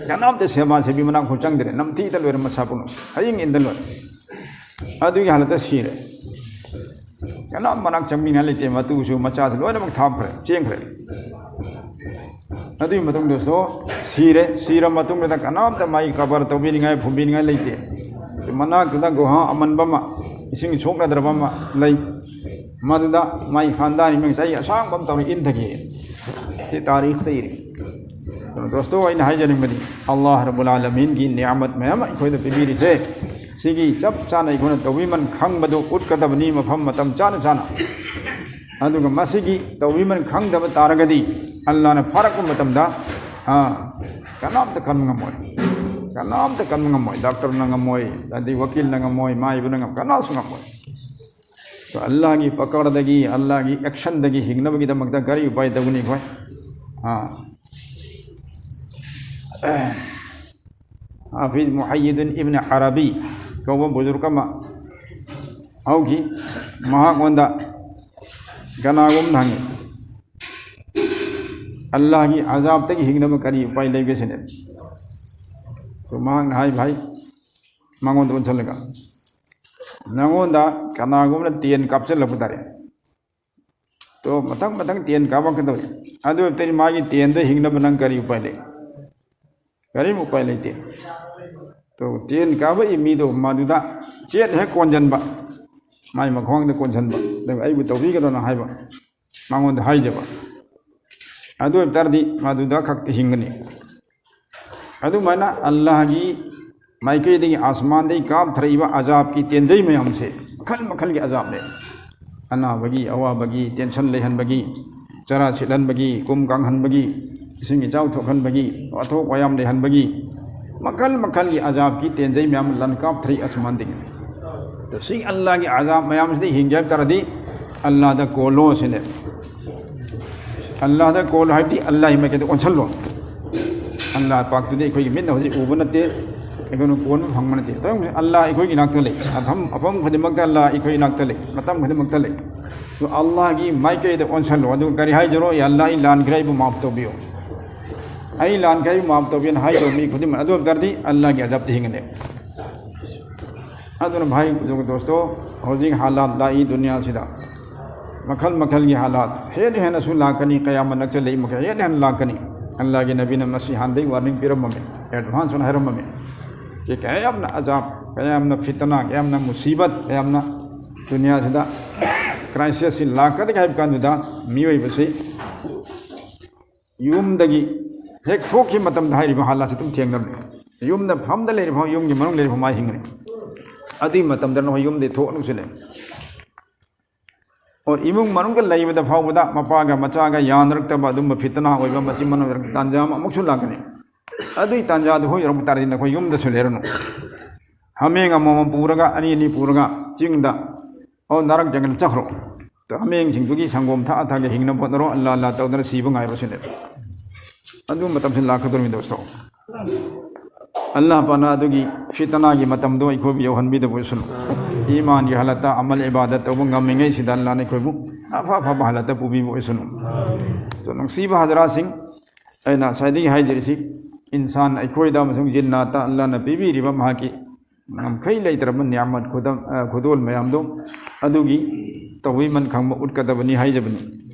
ꯀꯅꯥꯝꯇ ꯁꯦꯕꯥ ꯁꯦꯕꯤ ꯃꯅꯥꯛ ꯐꯥꯎ ꯆꯪꯗ꯭ꯔꯦ꯫ ꯅꯝꯊꯤꯗ ꯂꯣꯏꯔꯦ ꯃꯁꯥ ꯄꯨꯝꯅꯃꯛ꯫ ꯍꯌꯤꯡ ꯏꯟꯗ ꯂꯣꯏꯔꯦ꯫ ꯑꯗꯨꯒꯤ ꯍꯥꯂꯠꯇ ꯁꯤꯔꯦ꯫ ꯀꯅꯥꯝ ꯃꯅꯥꯛ ꯆꯪꯕꯤꯅꯤꯡꯉꯥꯏ ꯂꯩꯇꯦ꯫ ꯃꯇꯨꯁꯨ ꯃꯆꯥꯁꯨ ꯂꯣꯏꯅꯃꯛ ꯊꯥꯞꯈ꯭ꯔꯦ, ꯆꯦꯟꯈ꯭ꯔꯦ꯫ ꯑꯗꯨꯒꯤ ꯃꯇꯨꯡꯗꯁꯨ ꯁꯤꯔꯦ꯫ ꯁꯤꯔ ꯃꯇꯨꯡꯗ ꯀꯅꯥꯝꯇ ꯃꯥꯒꯤ ꯀꯕꯔ ꯇꯧꯕꯤꯅꯤꯡꯉꯥꯏ, ꯐꯨꯝꯕꯤꯅꯤꯡꯉꯥꯏ ꯂꯩꯇꯦ꯫ ꯃꯅꯥꯛꯇꯨꯗ ꯒꯨꯍꯥ ꯑꯃꯟꯕ ꯑꯃ, ꯏꯁꯤꯡ ꯁꯣꯛꯅꯗ꯭ꯔꯕ ꯑꯃ ꯂꯩ꯫ ꯃꯗꯨꯗ ꯃꯥꯒꯤ ꯈꯥꯟꯗꯥꯅꯤ ꯃꯤꯡ ꯆꯍꯤ ꯑꯁꯥꯡꯕ ꯑꯃ ꯇꯧꯔ ꯏꯟꯊꯈꯤ꯫ ꯁꯤ ꯇꯥꯔꯤꯈꯇ ꯏꯔꯤ꯫ ꯑꯗꯨꯅ ꯗꯣꯁꯇꯣ, ꯑꯩꯅ ꯍꯥꯏꯖꯅꯤꯡꯕꯗꯤ, ꯑꯜꯂꯥꯍ ꯔꯕꯨꯜ ꯑꯥꯂꯃꯤꯟꯒꯤ ꯅꯤꯌꯥꯃꯠ ꯃꯌꯥꯝ ꯑꯃ ꯑꯩꯈꯣꯏꯗ ꯄꯤꯕꯤꯔꯤꯁꯦ, ꯁꯤꯒꯤ ꯆꯞ ꯆꯥꯅ ꯑꯩꯈꯣꯏꯅ ꯇꯧꯕꯤꯃꯟ ꯈꯪꯕꯗꯨ ꯎꯠꯀꯗꯕꯅꯤ, ꯃꯐꯝ ꯃꯇꯝ ꯆꯥꯅ ꯆꯥꯅ꯫ ꯑꯗꯨꯒ ꯃꯁꯤꯒꯤ ꯇꯧꯕꯤꯃꯟ ꯈꯪꯗꯕ ꯇꯥꯔꯒꯗꯤ, ꯑꯜꯂꯥꯍꯅ ꯐꯥꯔꯛꯄ ꯃꯇꯝꯗ, ꯑꯥ, ꯀꯅꯥꯝꯇ ꯀꯟꯕ ꯉꯝꯃꯣꯏ꯫ ꯀꯅꯥꯝꯇ ꯀꯟꯕ ꯉꯝꯃꯣꯏ꯫ ꯗꯥꯛꯇꯔꯅ ꯉꯝꯃꯣꯏ, ꯑꯗꯩ ꯋꯀꯤꯜꯅ ꯉꯝꯃꯣꯏ, ꯃꯥꯏꯕꯅ ꯉꯝ-, ꯀꯅꯥꯁꯨ ꯉꯝꯃꯣꯏ꯫ ꯑꯗꯣ ꯑꯜꯂꯥꯍꯒꯤ ꯄꯀꯔꯗꯒꯤ, ꯑꯜꯂꯥꯍꯒꯤ actionꯗꯒꯤ ꯍꯤꯡꯅꯕꯒꯤꯗꯃꯛꯇ ꯀꯔꯤ ꯎꯄꯥꯏ ꯇꯧꯒꯅꯤ ꯑꯩꯈꯣꯏ? ꯑꯥ꯫ ꯍꯥꯐꯤꯖ ꯃꯨꯍꯩꯌꯤꯗꯤꯟ ꯏꯕꯅ ꯑꯔꯕꯤ ꯀꯧꯕ ꯕꯨꯖꯨꯔꯒ ꯑꯃ ꯍꯧꯈꯤ꯫ ꯃꯍꯥꯛꯉꯣꯟꯗ ꯀꯅꯥꯒꯨꯝꯅ ꯍꯪꯉꯤ, "ꯑꯜꯂꯥꯍꯒꯤ ꯑꯖꯥꯕꯇꯒꯤ ꯍꯤꯡꯅꯕ ꯀꯔꯤ ꯎꯄꯥꯏ ꯂꯩꯒꯦ?" ꯁꯤꯅꯦ꯫ ꯑꯗꯨ ꯃꯍꯥꯛꯅ ꯍꯥꯏ, ꯚꯥꯏ, ꯃꯉꯣꯟꯗ ꯑꯣꯟꯁꯤꯜꯂꯒ, "ꯅꯉꯣꯟꯗ ꯀꯅꯥꯒꯨꯝꯕꯅ ꯇꯦꯟ ꯀꯥꯞꯁꯤꯜꯂꯛꯄ ꯇꯥꯔꯦ꯫ ꯇꯣ, ꯃꯊꯪ ꯃꯊꯪ ꯇꯦꯟ ꯀꯥꯞꯄꯛꯀꯗꯧꯔꯦ꯫ ꯑꯗꯨ ꯑꯣꯏꯕ ꯇꯥꯔꯗꯤ ꯃꯥꯒꯤ ꯇꯦꯟꯗ ꯍꯤꯡꯅꯕ ꯅꯪ ꯀꯔꯤ ꯎꯄꯥꯏ ꯂꯩ? ꯀꯔꯤꯝ ꯎꯄꯥꯏ ꯂꯩꯇꯦ"꯫ ꯇꯣ, ꯇꯦꯟ ꯀꯥꯞꯄꯛꯏ ꯃꯤꯗꯣ ꯃꯗꯨꯗ ꯆꯦꯠ ꯍꯦꯛ ꯀꯣꯟꯁꯤꯟꯕ, ꯃꯥꯏ ꯃꯈ꯭ꯋꯥꯡꯗ ꯀꯣꯟꯁꯤꯟꯕ, ꯑꯗꯨꯒ "ꯑꯩꯕꯨ ꯇꯧꯕꯤꯒꯅꯣꯅ" ꯍꯥꯏꯕ, ꯃꯉꯣꯟꯗ ꯍꯥꯏꯖꯕ, ꯑꯗꯨ ꯑꯣꯏꯕ ꯇꯥꯔꯗꯤ ꯃꯗꯨꯗ ꯈꯛꯇ ꯍꯤꯡꯒꯅꯤ꯫ ꯑꯗꯨꯃꯥꯏꯅ ꯑꯜꯂꯥꯍꯒꯤ ꯃꯥꯏꯀꯩꯗꯒꯤ, ꯑꯥꯁꯃꯥꯟꯗꯒꯤ ꯀꯥꯞꯊꯔꯛꯏꯕ ꯑꯖꯥꯕꯀꯤ ꯇꯦꯟꯖꯩ ꯃꯌꯥꯝꯁꯦ ꯃꯈꯜ ꯃꯈꯜꯒꯤ ꯑꯖꯥꯕꯅꯦ꯫ ꯑꯅꯥꯕꯒꯤ, ꯑꯋꯥꯕꯒꯤ, tension ꯂꯩꯍꯟꯕꯒꯤ, ꯆꯔꯥ ꯁꯤꯠꯍꯟꯕꯒꯤ, ꯀꯨꯝ ꯀꯥꯡꯍꯟꯕꯒꯤ, ꯏꯁꯤꯡ ꯏꯆꯥꯎ ꯊꯣꯛꯍꯟꯕꯒꯤ, ꯋꯥꯊꯣꯛ ꯋꯥꯌꯥꯝ ꯂꯩꯍꯟꯕꯒꯤ, ꯃꯈꯜ ꯃꯈꯜꯒꯤ ꯑꯖꯥꯕꯀꯤ ꯇꯦꯟꯖꯩ ꯃꯌꯥꯝ ꯂꯟ ꯀꯥꯞꯊꯔꯛꯏ ꯑꯥꯁꯃꯥꯟꯗꯒꯤ꯫ ꯑꯗꯣ ꯁꯤ ꯑꯜꯂꯥꯍꯒꯤ ꯑꯖꯥꯕ ꯃꯌꯥꯝꯁꯤꯗ ꯍꯤꯡꯒꯦ ꯍꯥꯏꯕ ꯇꯥꯔꯗꯤ ꯑꯜꯂꯥꯍꯗ ꯀꯣꯜꯂꯣ ꯁꯤꯅꯦ꯫ ꯑꯜꯂꯥꯍꯗ ꯀꯣꯜꯂꯣ ꯍꯥꯏꯕꯗꯤ ꯑꯜꯂꯥꯍꯒꯤ ꯃꯥꯏꯀꯩꯗ ꯑꯣꯟꯁꯤꯜꯂꯣ꯫ ꯑꯜꯂꯥꯍ ꯄꯥꯛꯇꯨꯗꯤ ꯑꯩꯈꯣꯏꯒꯤ ꯃꯤꯠꯅ ꯍꯧꯖꯤꯛ ꯎꯕ ꯅꯠꯇꯦ, ꯑꯩꯈꯣꯏꯅ ꯀꯣꯟꯕ ꯐꯪꯕ ꯅꯠꯇꯦ꯫ ꯇꯧꯔꯤꯕꯁꯤ ꯑꯜꯂꯥꯍ ꯑꯩꯈꯣꯏꯒꯤ ꯏꯅꯥꯛꯇ ꯂꯩ, ꯃꯐꯝ, ꯃꯐꯝ ꯈꯨꯗꯤꯡꯃꯛꯇ ꯑꯜꯂꯥꯍ ꯑꯩꯈꯣꯏ ꯏꯅꯥꯛꯇ ꯂꯩ, ꯃꯇꯝ ꯈꯨꯗꯤꯡꯃꯛꯇ ꯂꯩ꯫ ꯑꯗꯨ ꯑꯜꯂꯥꯍꯒꯤ ꯃꯥꯏꯀꯩꯗ ꯑꯣꯟꯁꯤꯜꯂꯣ꯫ ꯑꯗꯨ ꯀꯔꯤ ꯍꯥꯏꯖꯔꯣ? "ꯌꯥ ꯑꯜꯂꯥꯍ, ꯑꯩ ꯂꯥꯟꯈ꯭ꯔꯦ, ꯑꯩꯕꯨ ꯃꯥꯐ ꯇꯧꯕꯤꯌꯨ꯫ ꯑꯩ ꯂꯥꯟꯈ꯭ꯔꯦ, ꯑꯩꯕꯨ ꯃꯥꯐ ꯇꯧꯕꯤꯌꯨꯅ" ꯍꯥꯏꯗꯧ ꯃꯤ ꯈꯨꯗꯤꯡꯃꯛ꯫ ꯑꯗꯨ ꯑꯣꯏꯕ ꯇꯥꯔꯗꯤ ꯑꯜꯂꯥꯍꯒꯤ ꯑꯖꯥꯕꯇ ꯍꯤꯡꯒꯅꯤ꯫ ꯑꯗꯨꯅ ꯚꯥꯏ, ꯗꯣꯁꯇꯣ, ꯍꯧꯖꯤꯛ ꯍꯥꯂꯥꯠ ꯂꯥꯛꯏ ꯗꯨꯅꯤꯌꯥꯁꯤꯗ, ꯃꯈꯜ ꯃꯈꯜꯒꯤ ꯍꯥꯂꯥꯠ ꯍꯦꯟꯅ ꯍꯦꯟꯅꯁꯨ ꯂꯥꯛꯀꯅꯤ, ꯀꯌꯥꯃꯠ ꯅꯛꯁꯜꯂꯛꯏ ꯃꯈꯩ ꯍꯦꯟꯅ ꯍꯦꯟꯅ ꯂꯥꯛꯀꯅꯤ꯫ ꯑꯜꯂꯥꯍꯒꯤ ꯅꯕꯤꯅ ꯃꯁꯤ ꯍꯥꯟꯅꯗꯒꯤ warning ꯄꯤꯔꯝꯃꯝꯃꯤ, advance ꯑꯣꯏꯅ ꯍꯥꯏꯔꯝꯃꯝꯃꯤ꯫ ꯁꯤ ꯀꯌꯥꯝꯅ ꯑꯖꯥꯕ, ꯀꯌꯥꯝꯅ ꯐꯤꯇꯅꯥ, ꯀꯌꯥꯝꯅ ꯃꯨꯁꯤꯕꯠ, ꯀꯌꯥꯝꯅ ꯗꯨꯅꯤꯌꯥꯁꯤꯗ crisis ꯁꯤ ꯂꯥꯛꯀꯅꯤ ꯍꯥꯏꯕ ꯀꯥꯟꯗꯨꯗ ꯃꯤꯑꯣꯏꯕꯁꯤ ꯌꯨꯝꯗꯒꯤ ꯍꯦꯛ ꯊꯣꯛꯈꯤꯕ ꯃꯇꯝꯗ ꯍꯥꯏꯔꯤꯕ ꯍꯥꯂꯥꯠꯁꯤ ꯑꯗꯨꯝ ꯊꯦꯡꯅꯕꯅꯤ꯫ ꯌꯨꯝꯗ ꯐꯝꯗ ꯂꯩꯔꯤꯕ ꯐꯥꯎ, ꯌꯨꯝꯒꯤ ꯃꯅꯨꯡ ꯂꯩꯔꯤꯕ ꯐꯥꯎ ꯃꯥ ꯍꯤꯡꯒꯅꯤ꯫ ꯑꯗꯨꯒꯤ ꯃꯇꯝꯗ ꯅꯈꯣꯏ ꯌꯨꯝꯗꯒꯤ ꯊꯣꯛꯑꯅꯨ ꯁꯤꯅꯦ꯫ ꯑꯣ, ꯏꯃꯨꯡ ꯃꯅꯨꯡꯗ ꯂꯩꯕꯗ ꯐꯥꯎꯕꯗ ꯃꯄꯥꯒ ꯃꯆꯥꯒ ꯌꯥꯅꯔꯛꯇꯕ, ꯑꯗꯨꯝꯕ ꯐꯤꯇꯅꯥ ꯑꯣꯏꯕ, ꯃꯆꯤꯟ ꯃꯅꯥꯎ ꯑꯣꯏꯔꯛꯄ ꯇꯥꯟꯖꯥ ꯑꯃ ꯑꯃꯨꯛꯁꯨ ꯂꯥꯛꯀꯅꯤ꯫ ꯑꯗꯨꯒꯤ ꯇꯥꯟꯖꯥꯗꯨ ꯍꯣꯏ ꯌꯧꯔꯛꯄ ꯇꯥꯔꯗꯤ ꯅꯈꯣꯏ ꯌꯨꯝꯗꯁꯨ ꯂꯩꯔꯅꯨ꯫ ꯍꯥꯃꯦꯡ ꯑꯃꯃꯝ ꯄꯨꯔꯒ, ꯑꯅꯤ ꯑꯅꯤ ꯄꯨꯔꯒ ꯆꯤꯡꯗ, ꯑꯣ, ꯅꯥꯔꯛ ꯖꯪꯒꯜ ꯆꯠꯈ꯭ꯔꯣ꯫ ꯍꯥꯃꯦꯡꯁꯤꯡꯗꯨꯒꯤ ꯁꯪꯒꯣꯝ ꯊꯛꯑ ꯊꯛꯑꯒ ꯍꯤꯡꯅꯕ ꯍꯣꯠꯅꯔꯣ, ꯑꯜꯂꯥ ꯑꯜꯂꯥ ꯇꯧꯗꯅ ꯁꯤꯕ ꯉꯥꯏꯔꯣ ꯁꯤꯅꯦ꯫ ꯑꯗꯨ ꯃꯇꯝꯁꯤ ꯂꯥꯛꯀꯗꯧꯔꯤꯕꯅꯤ ꯗꯣꯁꯇꯣ꯫ ꯑꯜꯂꯥꯍ ꯄꯥꯛꯅ ꯑꯗꯨꯒꯤ ꯐꯤꯇꯅꯥꯒꯤ ꯃꯇꯝꯗꯣ ꯑꯩꯈꯣꯏꯕꯨ ꯌꯧꯍꯟꯕꯤꯗꯕ ꯑꯣꯏꯁꯅꯨ꯫ ꯏꯃꯥꯟꯒꯤ ꯍꯥꯂꯠꯇ ꯑꯃꯜ ꯏꯕꯥꯗꯠ ꯇꯧꯕ ꯉꯝꯃꯤꯉꯩꯁꯤꯗ ꯑꯜꯂꯥꯍꯅ ꯑꯩꯈꯣꯏꯕꯨ ꯑꯐ ꯑꯐꯕ ꯍꯥꯂꯠꯇ ꯄꯨꯕꯤꯕ ꯑꯣꯏꯁꯅꯨ꯫ ꯑꯗꯣ ꯅꯨꯡꯁꯤꯕ ꯍꯖꯔꯥꯠꯁꯤꯡ, ꯑꯩꯅ ꯉꯁꯥꯏꯗꯒꯤ ꯍꯥꯏꯖꯔꯤꯁꯤ, ꯏꯟꯁꯥꯟ ꯑꯩꯈꯣꯏꯗ ꯑꯃꯁꯨꯡ ꯖꯤꯟꯅꯥꯠꯇ ꯑꯜꯂꯥꯍꯅ ꯄꯤꯕꯤꯔꯤꯕ ꯃꯍꯥꯛꯀꯤ ꯉꯝꯈꯩ ꯂꯩꯇ꯭ꯔꯕ ꯅꯤꯌꯥꯃꯠ ꯈꯨꯗꯝ, ꯑ, ꯈꯨꯗꯣꯜ ꯃꯌꯥꯝꯗꯣ ꯑꯗꯨꯒꯤ ꯇꯧꯕꯤꯃꯟ ꯈꯪꯕ ꯎꯠꯀꯗꯕꯅꯤ ꯍꯥꯏꯖꯕꯅꯤ꯫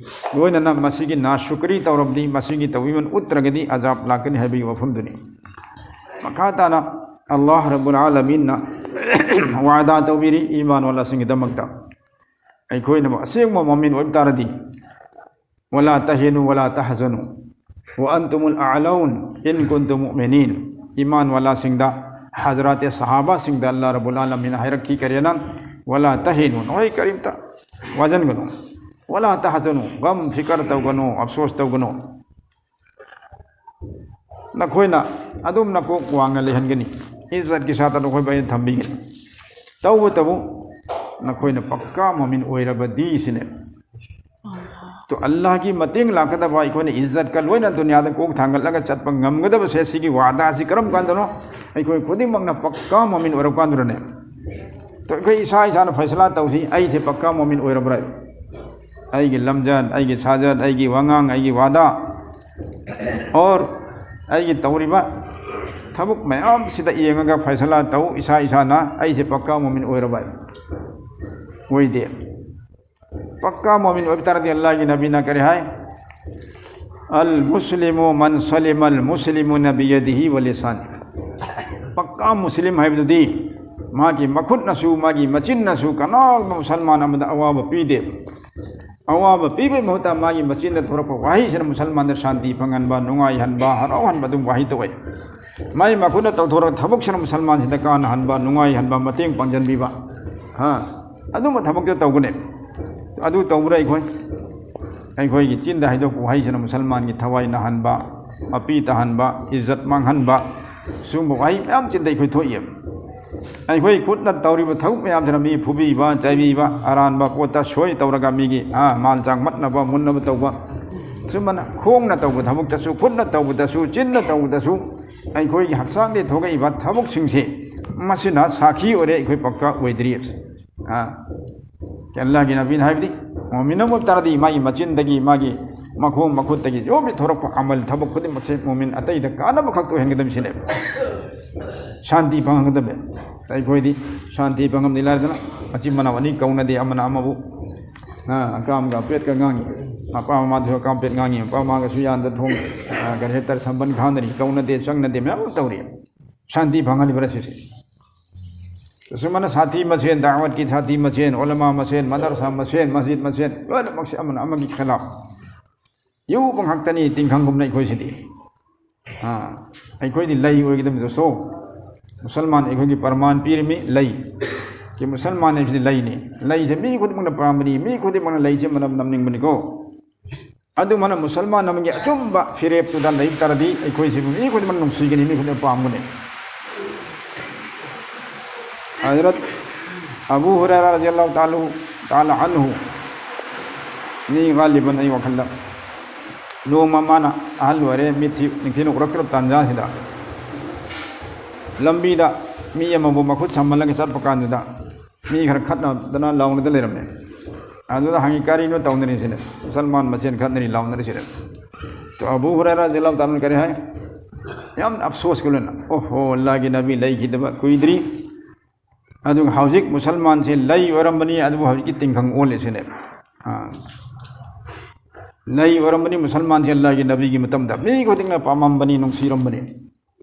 ꯂꯣꯏꯅꯅ ꯃꯁꯤꯒꯤ ꯅꯥꯁꯨꯀꯔꯤ ꯇꯧꯔꯕꯗꯤ, ꯃꯁꯤꯒꯤ ꯇꯧꯕꯤꯃꯟ ꯎꯠꯇ꯭ꯔꯒꯗꯤ ꯑꯖꯥꯕ ꯂꯥꯛꯀꯅꯤ ꯍꯥꯏꯕꯒꯤ ꯋꯥꯐꯝꯗꯨꯅꯤ꯫ ꯃꯈꯥ ꯇꯥꯅ ꯑꯜꯂꯥꯍ ꯔꯕꯨꯜ ꯑꯥꯂꯃꯤꯟꯅ ꯋꯥꯗꯥ ꯇꯧꯕꯤꯔꯤ ꯏꯃꯥꯟ ꯋꯥꯂꯥꯁꯤꯡꯒꯤꯗꯃꯛꯇ꯫ ꯑꯩꯈꯣꯏꯅ ꯑꯁꯦꯡꯕ ꯃꯨꯃꯤꯟ ꯑꯣꯏꯕ ꯇꯥꯔꯗꯤ, "ꯋꯂꯥ ꯇꯍꯤꯅꯨ ꯋꯂꯥ ꯇꯍꯖꯅꯨ ꯋ ꯑꯟꯇꯨꯃꯨꯜ ꯑꯥꯂꯧꯟ ꯏꯟ ꯀꯨꯟꯇꯨꯝ ꯃꯨꯃꯤꯅꯤꯟ"꯫ ꯏꯃꯥꯟ ꯋꯥꯂꯥꯁꯤꯡꯗ, ꯍꯖꯔꯥꯇꯦ ꯁꯍꯥꯕꯥꯁꯤꯡꯗ ꯑꯜꯂꯥꯍ ꯔꯕꯨꯜ ꯑꯥꯂꯃꯤꯟꯅ ꯍꯥꯏꯔꯛꯈꯤ, ꯀꯔꯤꯅ? "ꯋꯂꯥ ꯇꯍꯤꯅꯨ", ꯅꯈꯣꯏ ꯀꯔꯤꯝꯇ ꯋꯥꯖꯟꯒꯅꯨ꯫ "ꯋꯂꯥ ꯇꯍꯖꯅꯨ", ꯒꯝ ꯐꯤꯀꯔ ꯇꯧꯒꯅꯨ, ꯑꯐꯁꯣꯁ ꯇꯧꯒꯅꯨ꯫ ꯅꯈꯣꯏꯅ ꯑꯗꯨꯝ ꯅꯀꯣꯛ ꯋꯥꯡꯅ ꯂꯩꯍꯟꯒꯅꯤ꯫ ꯏꯖꯠꯀꯤ ꯁꯥꯠꯇ ꯅꯈꯣꯏꯕꯨ ꯑꯩꯅ ꯊꯝꯕꯤꯒꯅꯤ꯫ ꯇꯧꯕꯇꯕꯨ ꯅꯈꯣꯏꯅ ꯄꯛꯀꯥ ꯃꯨꯃꯤꯟ ꯑꯣꯏꯔꯕꯗꯤ ꯁꯤꯅꯦ꯫ ꯇꯣ, ꯑꯜꯂꯥꯍꯒꯤ ꯃꯇꯦꯡ ꯂꯥꯛꯀꯗꯕ, ꯑꯩꯈꯣꯏꯅ ꯏꯖꯠꯀ ꯂꯣꯏꯅ ꯗꯨꯅꯤꯌꯥꯗ ꯀꯣꯛ ꯊꯥꯡꯒꯠꯂꯒ ꯆꯠꯄ ꯉꯝꯒꯗꯕꯁꯦ, ꯁꯤꯒꯤ ꯋꯥꯗꯥꯁꯤ ꯀꯔꯝ ꯀꯥꯟꯗꯅꯣ? ꯑꯩꯈꯣꯏ ꯈꯨꯗꯤꯡꯃꯛꯅ ꯄꯛꯀꯥ ꯃꯨꯃꯤꯟ ꯑꯣꯏꯔꯀꯥꯟꯗꯨꯗꯅꯦ꯫ ꯇꯣ, ꯑꯩꯈꯣꯏ ꯏꯁꯥ ꯏꯁꯥꯅ ꯐꯩꯁꯂꯥ ꯇꯧꯁꯤ, ꯑꯩꯁꯦ ꯄꯛꯀꯥ ꯃꯨꯃꯤꯟ ꯑꯣꯏꯔꯕ꯭ꯔꯥ? ꯑꯩꯒꯤ ꯂꯝꯖꯠ, ꯑꯩꯒꯤ ꯁꯥꯖꯠ, ꯑꯩꯒꯤ ꯋꯥꯉꯥꯡ, ꯑꯩꯒꯤ ꯋꯥꯗꯥ, ꯑꯣꯔ ꯑꯩꯒꯤ ꯇꯧꯔꯤꯕ ꯊꯕꯛ ꯃꯌꯥꯝꯁꯤꯗ ꯌꯦꯡꯉꯒ ꯐꯩꯁꯂꯥ ꯇꯧ, ꯏꯁꯥ ꯏꯁꯥꯅ ꯑꯩꯁꯦ ꯄꯛꯀꯥ ꯃꯨꯃꯤꯟ ꯑꯣꯏꯔꯕ? ꯑꯣꯏꯗꯦ꯫ ꯄꯛꯀꯥ ꯃꯨꯃꯤꯟ ꯑꯣꯏꯕ ꯇꯥꯔꯗꯤ ꯑꯜꯂꯥꯍꯒꯤ ꯅꯕꯤꯅ ꯀꯔꯤ ꯍꯥꯏ? "ꯑꯜ ꯃꯨꯁꯂꯤꯃꯨ ꯃꯟ ꯁꯂꯤꯃꯜ ꯃꯨꯁꯂꯤꯃꯨꯅ ꯕꯤꯌꯗꯤꯍꯤ ꯋ ꯂꯤꯁꯥꯅꯤ"꯫ ꯄꯛꯀꯥ ꯃꯨꯁꯂꯤꯝ ꯍꯥꯏꯕꯗꯨꯗꯤ ꯃꯥꯒꯤ ꯃꯈꯨꯠꯅꯁꯨ, ꯃꯥꯒꯤ ꯃꯆꯤꯟꯅꯁꯨ ꯀꯅꯥꯒꯨꯝꯕ ꯃꯨꯁꯜꯃꯥꯟ ꯑꯃꯗ ꯑꯋꯥꯕ ꯄꯤꯗꯦ꯫ ꯑꯋꯥꯕ ꯄꯤꯕꯒꯤ ꯃꯍꯨꯠꯇ ꯃꯥꯒꯤ ꯃꯆꯤꯟꯗ ꯊꯣꯔꯛꯄ ꯋꯥꯍꯩꯁꯤꯅ ꯃꯨꯁꯜꯃꯥꯟꯗ ꯁꯥꯟꯇꯤ ꯐꯪꯍꯟꯕ, ꯅꯨꯡꯉꯥꯏꯍꯟꯕ, ꯍꯔꯥꯎꯍꯟꯕ ꯑꯗꯨꯝ ꯋꯥꯍꯩ ꯊꯣꯛꯑꯦ꯫ ꯃꯥꯒꯤ ꯃꯈꯨꯠꯅ ꯇꯧꯊꯣꯔꯛꯄ ꯊꯕꯛꯁꯤꯅ ꯃꯨꯁꯜꯃꯥꯟꯁꯤꯡꯗ ꯀꯥꯟꯅꯍꯟꯕ, ꯅꯨꯡꯉꯥꯏꯍꯟꯕ, ꯃꯇꯦꯡ ꯄꯥꯡꯁꯤꯟꯕꯤꯕ, ꯍꯥ, ꯑꯗꯨꯝꯕ ꯊꯕꯛꯇ ꯇꯧꯒꯅꯤ꯫ ꯑꯗꯨ ꯇꯧꯕ꯭ꯔꯥ ꯑꯩꯈꯣꯏ? ꯑꯩꯈꯣꯏꯒꯤ ꯆꯤꯟꯗ ꯍꯥꯏꯗꯣꯛꯄ ꯋꯥꯍꯩꯁꯤꯅ ꯃꯨꯁꯜꯃꯥꯟꯒꯤ ꯊꯋꯥꯏ ꯅꯥꯍꯟꯕ, ꯃꯄꯤ ꯇꯥꯍꯟꯕ, ꯏꯖꯠ ꯃꯥꯡꯍꯟꯕ, ꯁꯤꯒꯨꯝꯕ ꯋꯥꯍꯩ ꯃꯌꯥꯝ ꯆꯤꯟꯗ ꯑꯩꯈꯣꯏ ꯊꯣꯛꯏ꯫ ꯑꯩꯈꯣꯏ ꯈꯨꯠꯅ ꯇꯧꯔꯤꯕ ꯊꯕꯛ ꯃꯌꯥꯝꯁꯤꯅ ꯃꯤ ꯐꯨꯕꯤꯕ, ꯆꯩꯕꯤꯕ, ꯑꯔꯥꯟꯕ ꯄꯣꯠꯇ ꯁꯣꯏ ꯇꯧꯔꯒ ꯃꯤꯒꯤ, ꯑꯥ, ꯃꯥꯜ ꯆꯥꯡ ꯃꯠꯅꯕ, ꯃꯨꯟꯅꯕ ꯇꯧꯕ, ꯁꯨꯝꯕꯅ ꯈꯣꯡꯅ ꯇꯧꯕ ꯊꯕꯛꯇꯁꯨ, ꯈꯨꯠꯅ ꯇꯧꯕꯗꯁꯨ, ꯆꯤꯟꯅ ꯇꯧꯕꯗꯁꯨ ꯑꯩꯈꯣꯏꯒꯤ ꯍꯛꯆꯥꯡꯗꯒꯤ ꯊꯣꯛꯂꯛꯏꯕ ꯊꯕꯛꯁꯤꯡꯁꯦ, ꯃꯁꯤꯅ ꯁꯥꯈꯤ ꯑꯣꯏꯔꯦ ꯑꯩꯈꯣꯏ ꯄꯛꯀꯥ ꯑꯣꯏꯗ꯭ꯔꯤ ꯍꯥꯏꯕꯁꯦ꯫ ꯑꯥ, ꯑꯜꯂꯥꯍꯒꯤ ꯅꯕꯤꯅ ꯍꯥꯏꯕꯗꯤ, ꯃꯣꯃꯤꯟ ꯑꯃ ꯑꯣꯏꯕ ꯇꯥꯔꯗꯤ ꯃꯥꯒꯤ ꯃꯆꯤꯟꯗꯒꯤ, ꯃꯥꯒꯤ ꯃꯈꯣꯡ ꯃꯈꯨꯠꯇꯒꯤ ꯌꯣꯝꯃꯤ ꯊꯣꯔꯛꯄ ꯑꯃꯜ ꯊꯕꯛ ꯈꯨꯗꯤꯡꯃꯛꯁꯦ ꯃꯣꯃꯤꯟ ꯑꯇꯩꯗ ꯀꯥꯟꯅꯕ ꯈꯛꯇ ꯑꯣꯏꯍꯟꯒꯗꯕꯅꯤ ꯁꯤꯅꯦꯕ꯫ ꯁꯥꯟꯇꯤ ꯐꯪꯍꯟꯒꯗꯕꯅꯦ꯫ ꯑꯩꯈꯣꯏꯗꯤ ꯁꯥꯟꯇꯤ ꯐꯪꯉꯝꯗꯤ ꯂꯥꯏꯔꯗꯅ ꯃꯆꯤꯟ ꯃꯅꯥꯎ ꯑꯅꯤ ꯀꯧꯅꯗꯦ, ꯑꯃꯅ ꯑꯃꯕꯨ, ꯑ, ꯑꯀꯥꯝꯒ ꯑꯄꯦꯠꯀ ꯉꯥꯡꯉꯤ, ꯃꯄꯥ ꯃꯃꯥꯗꯁꯨ ꯑꯀꯥꯝ ꯑꯄꯦꯠ ꯉꯥꯡꯉꯤ, ꯃꯄꯥ ꯃꯃꯥꯒꯁꯨ ꯌꯥꯟꯗ ꯊꯣꯡ, ꯑ, ꯀꯔꯤ ꯍꯥꯏꯇꯥꯔꯦ, ꯁꯝꯕꯟ ꯈꯥꯎꯅꯔꯤ, ꯀꯧꯅꯗꯦ, ꯆꯪꯅꯗꯦ, ꯃꯌꯥꯝ ꯑꯃ ꯇꯧꯔꯤ꯫ ꯁꯥꯟꯇꯤ ꯐꯪꯍꯜꯂꯤꯕ꯭ꯔꯥ ꯁꯤꯁꯦ? ꯑꯁꯨꯃꯥꯏꯅ ꯁꯥꯊꯤ ꯃꯁꯦꯟ, ꯗꯥꯋꯠꯀꯤ ꯁꯥꯊꯤ ꯃꯁꯦꯟ, ꯎꯂꯃꯥ ꯃꯁꯦꯟ, ꯃꯗꯔꯁꯥ ꯃꯁꯦꯟ, ꯃꯁꯖꯤꯗ ꯃꯁꯦꯟ, ꯂꯣꯏꯅꯃꯛꯁꯦ ꯑꯃꯅ ꯑꯃꯒꯤ ꯈꯤꯂꯥꯐ ꯌꯨꯕ ꯉꯥꯛꯇꯅꯤ, ꯇꯤꯡꯈꯪꯒꯨꯝꯅ ꯑꯩꯈꯣꯏꯁꯤꯗꯤ꯫ ꯑꯥ, ꯑꯩꯈꯣꯏꯗꯤ ꯂꯩ ꯑꯣꯏꯒꯗꯕꯅꯤ ꯗꯣꯁꯇꯣ꯫ ꯃꯨꯁꯜꯃꯥꯟ ꯑꯩꯈꯣꯏꯒꯤ ꯄ꯭ꯔꯃꯥꯟ ꯄꯤꯔꯤꯃꯤ, ꯂꯩ꯫ ꯁꯤ ꯃꯨꯁꯜꯃꯥꯟ ꯍꯥꯏꯕꯁꯤꯗꯤ ꯂꯩꯅꯤ꯫ ꯂꯩꯁꯦ ꯃꯤ ꯈꯨꯗꯤꯡꯃꯛꯅ ꯄꯥꯝꯕꯅꯤ, ꯃꯤ ꯈꯨꯗꯤꯡꯃꯛꯅ ꯂꯩꯁꯦ ꯃꯅꯝ ꯅꯝꯅꯤꯡꯕꯅꯤꯀꯣ꯫ ꯑꯗꯨꯃꯥꯏꯅ ꯃꯨꯁꯜꯃꯥꯟ ꯑꯃꯒꯤ ꯑꯆꯨꯝꯕ ꯐꯤꯔꯦꯞꯇꯨꯗ ꯂꯩ ꯇꯥꯔꯗꯤ ꯑꯩꯈꯣꯏꯁꯤꯕꯨ ꯃꯤ ꯈꯨꯗꯤꯡꯃꯛ ꯅꯨꯡꯁꯤꯒꯅꯤ, ꯃꯤ ꯈꯨꯗꯤꯡꯃꯛ ꯄꯥꯝꯒꯅꯤ꯫ ꯍꯖꯔꯠ ꯑꯕꯨ ꯍꯨꯔꯥꯏꯔꯥ ꯔꯖꯤꯌꯜꯂꯥꯍꯨ ꯇꯥꯂꯨ-, ꯇꯥꯂꯥ ꯑꯟꯍꯨ, ꯃꯤ ꯒꯥꯂꯤꯕꯟ ꯑꯩ ꯋꯥꯈꯜꯗ, ꯅꯣꯡꯃ ꯃꯥꯅ ꯑꯍꯜ ꯑꯣꯏꯔꯦ, ꯃꯤꯠꯁꯤ ꯅꯤꯡꯊꯤꯅ ꯎꯔꯛꯇ꯭ꯔꯕ ꯇꯥꯟꯖꯥꯁꯤꯗ, ꯂꯝꯕꯤꯗ ꯃꯤ ꯑꯃꯕꯨ ꯃꯈꯨꯠ ꯁꯝꯍꯜꯂꯒ ꯆꯠꯄ ꯀꯥꯟꯗꯨꯗ, ꯃꯤ ꯈꯔ ꯈꯠꯅꯗꯅ ꯂꯥꯎꯅꯗ ꯂꯩꯔꯝꯃꯦ꯫ ꯑꯗꯨꯗ ꯍꯪꯉꯤ, "ꯀꯔꯤꯅꯣ ꯇꯧꯅꯔꯤꯁꯤꯅ? ꯃꯨꯁꯜꯃꯥꯟ ꯃꯁꯦꯟ ꯈꯠꯅꯔꯤ, ꯂꯥꯎꯅꯔꯤꯁꯤꯅ?" ꯑꯕꯨ ꯍꯨꯔꯥꯏꯔꯥ ꯔꯖꯤꯌꯜꯂꯥꯍꯨ ꯇꯥꯂꯥ ꯑꯟꯍꯨ ꯀꯔꯤ ꯍꯥꯏ? ꯌꯥꯝꯅ ꯑꯐꯁꯣꯁꯀ ꯂꯣꯏꯅ, "ꯑꯣꯍꯣ, ꯑꯜꯂꯥꯍꯒꯤ ꯅꯕꯤ ꯂꯩꯈꯤꯗꯕ ꯀꯨꯏꯗ꯭ꯔꯤ, ꯑꯗꯨꯒ ꯍꯧꯖꯤꯛ ꯃꯨꯁꯜꯃꯥꯟꯁꯦ ꯂꯩ ꯑꯣꯏꯔꯝꯕꯅꯤ, ꯑꯗꯨꯕꯨ ꯍꯧꯖꯤꯛꯇꯤ ꯇꯤꯡꯈꯪ ꯑꯣꯜꯂꯦ" ꯁꯤꯅꯦ꯫ ꯑꯥ꯫ ꯂꯩ ꯑꯣꯏꯔꯝꯕꯅꯤ ꯃꯨꯁꯜꯃꯥꯟꯁꯦ ꯑꯜꯂꯥꯍꯒꯤ ꯅꯕꯤꯒꯤ ꯃꯇꯝꯗ꯫ ꯃꯤ ꯈꯨꯗꯤꯡꯅ ꯄꯥꯝꯃꯝꯕꯅꯤ, ꯅꯨꯡꯁꯤꯔꯝꯕꯅꯤ꯫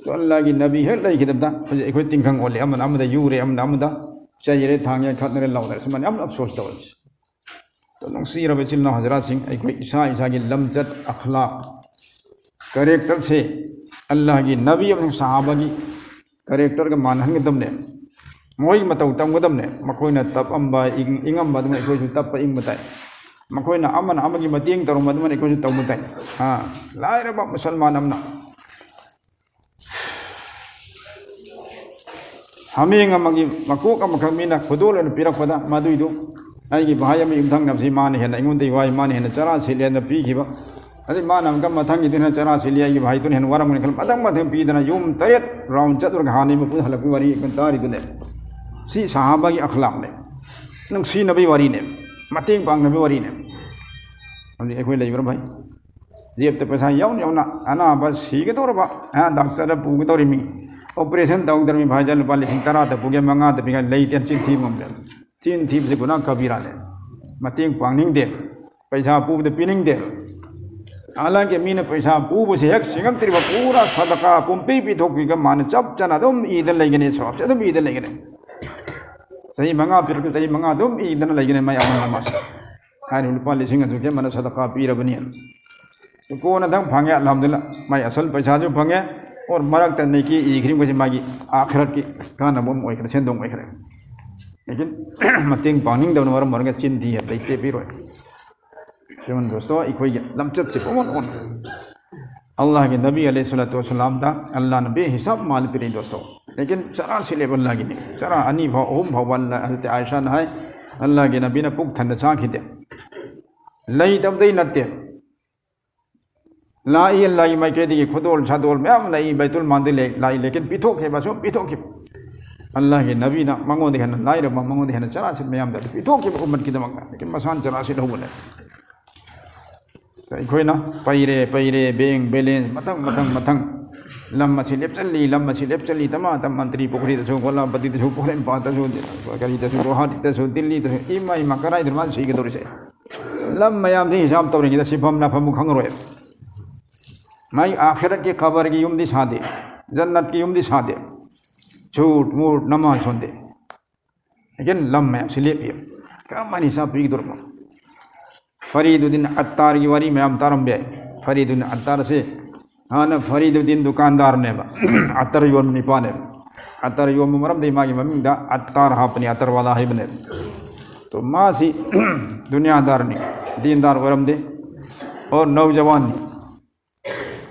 ꯑꯗꯣ ꯑꯜꯂꯥꯍꯒꯤ ꯅꯕꯤ ꯍꯦꯛ ꯂꯩꯈꯤꯗꯕꯗ ꯍꯧꯖꯤꯛ ꯑꯩꯈꯣꯏ ꯇꯤꯡꯈꯪ ꯑꯣꯜꯂꯦ, ꯑꯃꯅ ꯑꯃꯗ ꯌꯨꯔꯦ, ꯑꯃꯅ ꯑꯃꯗ ꯆꯩꯔꯦ, ꯊꯥꯡꯉꯦ, ꯈꯠꯅꯔꯦ, ꯂꯥꯎꯅꯔꯦ꯫ ꯁꯨꯃꯥꯏꯅ ꯌꯥꯝꯅ ꯑꯐꯁꯣꯁ ꯇꯧꯋꯦ꯫ ꯑꯗꯣ ꯅꯨꯡꯁꯤꯔꯕ ꯏꯆꯤꯜ ꯏꯅꯥꯎ ꯍꯖꯔꯥꯠꯁꯤꯡ, ꯑꯩꯈꯣꯏ ꯏꯁꯥ ꯏꯁꯥꯒꯤ ꯂꯝꯆꯠ, ꯑꯈ꯭ꯂꯥꯛ, ꯀꯦꯔꯦꯛꯇꯔꯁꯦ ꯑꯜꯂꯥꯍꯒꯤ ꯅꯕꯤ ꯑꯃꯁꯨꯡ ꯁꯍꯥꯕꯥꯒꯤ ꯀꯦꯔꯦꯛꯇꯔꯒ ꯃꯥꯟꯅꯍꯟꯒꯗꯕꯅꯦ꯫ ꯃꯈꯣꯏꯒꯤ ꯃꯇꯧ ꯇꯝꯒꯗꯕꯅꯦ꯫ ꯃꯈꯣꯏꯅ ꯇꯞꯑꯝꯕ, ꯏꯪ-, ꯏꯪꯉꯝꯕ ꯑꯗꯨꯃꯥꯏꯅ ꯑꯩꯈꯣꯏꯁꯨ ꯇꯞꯄ ꯏꯪꯕ ꯇꯥꯏ꯫ ꯃꯈꯣꯏꯅ ꯑꯃꯅ ꯑꯃꯒꯤ ꯃꯇꯦꯡ ꯇꯧꯔꯝꯕ ꯑꯗꯨꯃꯥꯏꯅ ꯑꯩꯈꯣꯏꯁꯨ ꯇꯧꯕ ꯇꯥꯏ꯫ ꯑꯥ, ꯂꯥꯏꯔꯕ ꯃꯨꯁꯜꯃꯥꯟ ꯑꯃꯅ ꯍꯥꯃꯦꯡ ꯑꯃꯒꯤ ꯃꯀꯣꯛ ꯑꯃꯈꯛ ꯃꯤꯅ ꯈꯨꯗꯣꯜ ꯑꯣꯏꯅ ꯄꯤꯔꯛꯄꯗ, ꯃꯗꯨꯏꯗꯨ ꯑꯩꯒꯤ ꯚꯥꯏ ꯑꯃ ꯌꯨꯝꯊꯪꯅꯕꯁꯤ ꯃꯥꯅ ꯍꯦꯟꯅ ꯑꯩꯉꯣꯟꯗꯒꯤ ꯋꯥꯏ, ꯃꯥꯅ ꯍꯦꯟꯅ ꯆꯔꯥ ꯁꯤꯠꯂꯦꯅ ꯄꯤꯈꯤꯕ꯫ ꯑꯗꯩ ꯃꯥꯅ ꯑꯃꯨꯛꯀ ꯃꯊꯪꯒꯤꯗꯨꯅ ꯆꯔꯥ ꯁꯤꯠꯂꯤ, ꯑꯩꯒꯤ ꯚꯥꯏꯗꯨꯅ ꯍꯦꯟꯅ ꯋꯥꯔꯝꯒꯅꯤ ꯈꯜꯂ ꯃꯊꯪ ꯃꯊꯪ ꯄꯤꯗꯅ ꯌꯨꯝ ꯇꯔꯦꯠ ꯔꯥꯎꯟ ꯆꯠꯂꯨꯔꯒ ꯍꯥꯟꯅꯩ ꯃꯄꯨꯗ ꯍꯜꯂꯛꯄꯒꯤ ꯋꯥꯔꯤ ꯑꯩꯈꯣꯏꯅ ꯇꯥꯔꯤꯗꯨꯅꯦ꯫ ꯁꯤ ꯁꯍꯥꯕꯥꯒꯤ ꯑꯈ꯭ꯂꯥꯛꯅꯦ, ꯅꯨꯡꯁꯤꯅꯕꯒꯤ ꯋꯥꯔꯤꯅꯦ꯫ ꯃꯇꯦꯡ ꯄꯥꯡꯅꯕꯒꯤ ꯋꯥꯔꯤꯅꯦ꯫ ꯍꯧꯖꯤꯛ ꯑꯩꯈꯣꯏ ꯂꯩꯕ꯭ꯔꯥ ꯚꯥꯏ? ꯖꯦꯕꯇ ꯄꯩꯁꯥ ꯌꯥꯎꯅ ꯌꯥꯎꯅ ꯑꯅꯥꯕ ꯁꯤꯒꯗꯧꯔꯕ, ꯑ, ꯗꯥꯛꯇꯔꯗ ꯄꯨꯒꯗꯧꯔꯤꯃꯤ, ꯑꯣꯄꯔꯦꯁꯟ ꯇꯧꯗꯧꯔꯤꯃꯤ, ꯚꯥꯏꯖꯥꯟ ꯂꯨꯄꯥ ꯂꯤꯁꯤꯡ ꯇꯔꯥꯗ ꯄꯨꯒꯦ, ꯃꯉꯥꯗ ꯄꯤꯒꯦ, ꯂꯩꯇꯦꯅ ꯆꯤꯟ ꯊꯤꯕ ꯉꯝꯗꯦ꯫ ꯆꯤꯟ ꯊꯤꯕꯁꯤ ꯒꯨꯅꯥ ꯀꯕꯤꯔꯥꯅꯦ꯫ ꯃꯇꯦꯡ ꯄꯥꯡꯅꯤꯡꯗꯦ, ꯄꯩꯁꯥ ꯄꯨꯕꯗ ꯄꯤꯅꯤꯡꯗꯦ꯫ ꯍꯥꯟꯅꯒꯤ ꯃꯤꯅ ꯄꯩꯁꯥ ꯄꯨꯕꯁꯤ ꯍꯦꯛ ꯁꯤꯡꯉꯛꯇ꯭ꯔꯤꯕ ꯄꯨꯔꯥ ꯁꯗꯀꯥ ꯄꯨꯝꯄꯤ ꯄꯤꯊꯣꯛꯄꯤꯒ ꯃꯥꯅ ꯆꯞ ꯆꯥꯅ ꯑꯗꯨꯝ ꯏꯗ ꯂꯩꯒꯅꯤ, ꯁꯣꯞꯁꯦ ꯑꯗꯨꯝ ꯏꯗ ꯂꯩꯒꯅꯤ꯫ ꯆꯍꯤ ꯃꯉꯥ ꯄꯤꯔꯛꯇ ꯆꯍꯤ ꯃꯉꯥ ꯑꯗꯨꯝ ꯏꯗꯅ ꯂꯩꯒꯅꯤ ꯃꯥꯏ ꯑꯃ ꯑꯃꯁꯦ꯫ ꯍꯥꯏꯔꯤꯕ ꯂꯨꯄꯥ ꯂꯤꯁꯤꯡ ꯑꯗꯨꯒꯤ ꯑꯃꯅ ꯁꯗꯀꯥ ꯄꯤꯔꯕꯅꯤ꯫ ꯀꯣꯟꯅꯗꯪ ꯐꯪꯉꯦ, ꯑꯜꯍꯝꯗꯨꯂꯤꯜꯂꯥ꯫ ꯃꯥꯏ ꯑꯁꯜ ꯄꯩꯁꯥꯁꯨ ꯐꯪꯉꯦ, ꯑꯣꯔ ꯃꯔꯛꯇ ꯅꯦꯀꯤ ꯏꯈ꯭ꯔꯤꯕꯁꯤ ꯃꯥꯒꯤ ꯑꯥꯈꯤꯔꯠꯀꯤ ꯀꯥꯟꯅꯕ ꯑꯃ ꯑꯣꯏꯈ꯭ꯔꯦ, ꯁꯦꯟꯗꯣꯡ ꯑꯣꯏꯈ꯭ꯔꯦ꯫ ꯂꯦꯀꯤꯟ ꯃꯇꯦꯡ ꯄꯥꯡꯅꯤꯡꯗꯕꯅ ꯃꯔꯝ ꯑꯣꯏꯔꯒ ꯆꯤꯟ ꯊꯤ ꯍꯥꯏꯕ ꯂꯩꯇꯦ, ꯄꯤꯔꯣꯏ꯫ ꯁꯤꯃꯟ ꯗꯣꯁꯇꯣ, ꯑꯩꯈꯣꯏꯒꯤ ꯂꯝꯆꯠꯁꯤ ꯄꯨꯡꯑꯣꯟ ꯑꯣꯟ꯫ ꯑꯜꯂꯥꯍꯒꯤ ꯅꯕꯤ ꯑꯂꯩꯍꯤ ꯁꯂꯥꯇꯨ ꯋꯁꯁꯂꯥꯝꯗ ꯑꯜꯂꯥꯍꯅ ꯕꯦꯍꯤꯁꯥꯕ ꯃꯥꯜ ꯄꯤꯔꯛꯏ ꯗꯣꯁꯇꯣ꯫ ꯂꯦꯀꯤꯟ ꯆꯔꯥ ꯁꯤꯜꯂꯦꯕ ꯑꯜꯂꯥꯍꯒꯤꯅꯤ꯫ ꯆꯔꯥ ꯑꯅꯤ ꯐꯥꯎ, ꯑꯍꯨꯝ ꯐꯥꯎꯕ ꯑꯜꯂꯥꯍ, ꯍꯖꯔꯠ ꯑꯥꯏꯁꯥꯅ ꯍꯥꯏ, ꯑꯜꯂꯥꯍꯒꯤ ꯅꯕꯤꯅ ꯄꯨꯛ ꯊꯟꯅ ꯆꯥꯈꯤꯗꯦ꯫ ꯂꯩꯇꯕꯗꯩ ꯅꯠꯇꯦ꯫ ꯂꯥꯛꯏ, ꯑꯜꯂꯥꯍꯒꯤ ꯃꯥꯏꯀꯩꯗꯒꯤ ꯈꯨꯗꯣꯜ ꯁꯥꯗꯣꯜ ꯃꯌꯥꯝ ꯂꯥꯛꯏ, ꯕꯩꯇꯨꯜ ꯃꯥꯜꯗ ꯂꯩ-, ꯂꯥꯛꯏ, ꯂꯦꯀꯤꯟ ꯄꯤꯊꯣꯛꯈꯤꯕ, ꯁꯨꯝ ꯄꯤꯊꯣꯛꯈꯤꯕ꯫ ꯑꯜꯂꯥꯍꯒꯤ ꯅꯕꯤꯅ ꯃꯉꯣꯟꯗ ꯍꯦꯟꯅ ꯂꯥꯏꯔꯕ, ꯃꯉꯣꯟꯗ ꯍꯦꯟꯅ ꯆꯔꯥ ꯁꯤꯟꯕ ꯃꯌꯥꯝꯗ ꯄꯤꯊꯣꯛꯈꯤꯕ ꯎꯝꯃꯠꯀꯤꯗꯃꯛꯇ, ꯂꯦꯀꯤꯟ ꯃꯁꯥꯅ ꯆꯔꯥ ꯁꯤꯜꯍꯧꯕꯅꯦ꯫ ꯑꯩꯈꯣꯏꯅ ꯄꯩꯔꯦ, ꯄꯩꯔꯦ, ꯕꯦꯡ ꯕꯦꯂꯦꯟꯁ, ꯃꯊꯪ, ꯃꯊꯪ, ꯃꯊꯪ꯫ ꯂꯝ ꯑꯁꯤ ꯂꯦꯞꯆꯜꯂꯤ, ꯂꯝ ꯑꯁꯤ ꯂꯦꯞꯆꯜꯂꯤ, ꯇꯃꯥ ꯇꯝ ꯃꯟꯇ꯭ꯔꯤ ꯄꯨꯈ꯭ꯔꯤꯗꯁꯨ, ꯒꯣꯂꯥꯄꯇꯤꯗꯁꯨ, ꯄꯣꯔꯦꯝꯄꯥꯠꯇꯁꯨ, ꯀꯔꯤꯗꯁꯨ, ꯒꯨꯋꯥꯍꯥꯇꯤꯗꯁꯨ, ꯗꯤꯜꯂꯤꯗꯁꯨ, ꯏꯃꯥ, ꯏꯃꯥ, ꯀꯗꯥꯏꯗꯅꯣ ꯃꯥꯅ ꯁꯤꯒꯗꯧꯔꯤꯁꯦ? ꯂꯝ ꯃꯌꯥꯝꯁꯤ ꯍꯤꯁꯥꯕ ꯇꯧꯔꯤꯉꯩꯗ ꯁꯤꯐꯝ ꯂꯥꯛꯐꯝ ꯈꯪꯉꯔꯣꯏ꯫ ꯃꯥꯏ ꯑꯥꯈꯤꯔꯠꯀꯤ ꯈꯕꯔꯒꯤ ꯌꯨꯝꯗꯤ ꯁꯥꯗꯦ, ꯖꯟꯅꯠꯀꯤ ꯌꯨꯝꯗꯤ ꯁꯥꯗꯦ꯫ ꯁꯨꯠ, ꯃꯨꯠ, ꯅꯃꯥꯖ ꯁꯣꯟꯗꯦ꯫ ꯂꯦꯀꯤꯟ ꯂꯝ ꯃꯌꯥꯝꯁꯤ ꯂꯦꯞꯄꯤ꯫ ꯀꯔꯝꯍꯥꯏꯅ ꯍꯤꯁꯥꯕ ꯄꯤꯒꯗꯧꯔꯤꯅꯣ? ꯐꯔꯤꯗꯨꯗꯤꯟ ꯑꯠꯇꯥꯔꯒꯤ ꯋꯥꯔꯤ ꯃꯌꯥꯝ ꯇꯥꯔꯝꯕ ꯌꯥꯏ꯫ ꯐꯔꯤꯗꯨꯗꯤꯟ ꯑꯠꯇꯥꯔꯁꯤ ꯍꯥꯟꯅ ꯐꯔꯤꯗꯨꯗꯤꯟ ꯗꯨꯀꯥꯟꯗꯥꯔꯅꯦꯕ꯫ ꯑꯇꯔ ꯌꯣꯟꯕ ꯅꯤꯄꯥꯅꯦꯕ꯫ ꯑꯇꯔ ꯌꯣꯟꯕ ꯃꯔꯝꯗꯒꯤ ꯃꯥꯒꯤ ꯃꯃꯤꯡꯗ ꯑꯠꯇꯥꯔ ꯍꯥꯞꯄꯅꯤ, ꯑꯇꯔ ꯋꯥꯂꯥ ꯍꯥꯏꯕꯅꯦꯕ꯫ ꯇꯣ ꯃꯥꯁꯤ ꯗꯨꯅꯤꯌꯥꯗꯥꯔꯅꯤ, ꯗꯤꯟꯗꯥꯔ ꯑꯣꯏꯔꯝꯗꯦ꯫ ꯑꯣꯔ ꯅꯧꯖꯋꯥꯟꯅꯤ꯫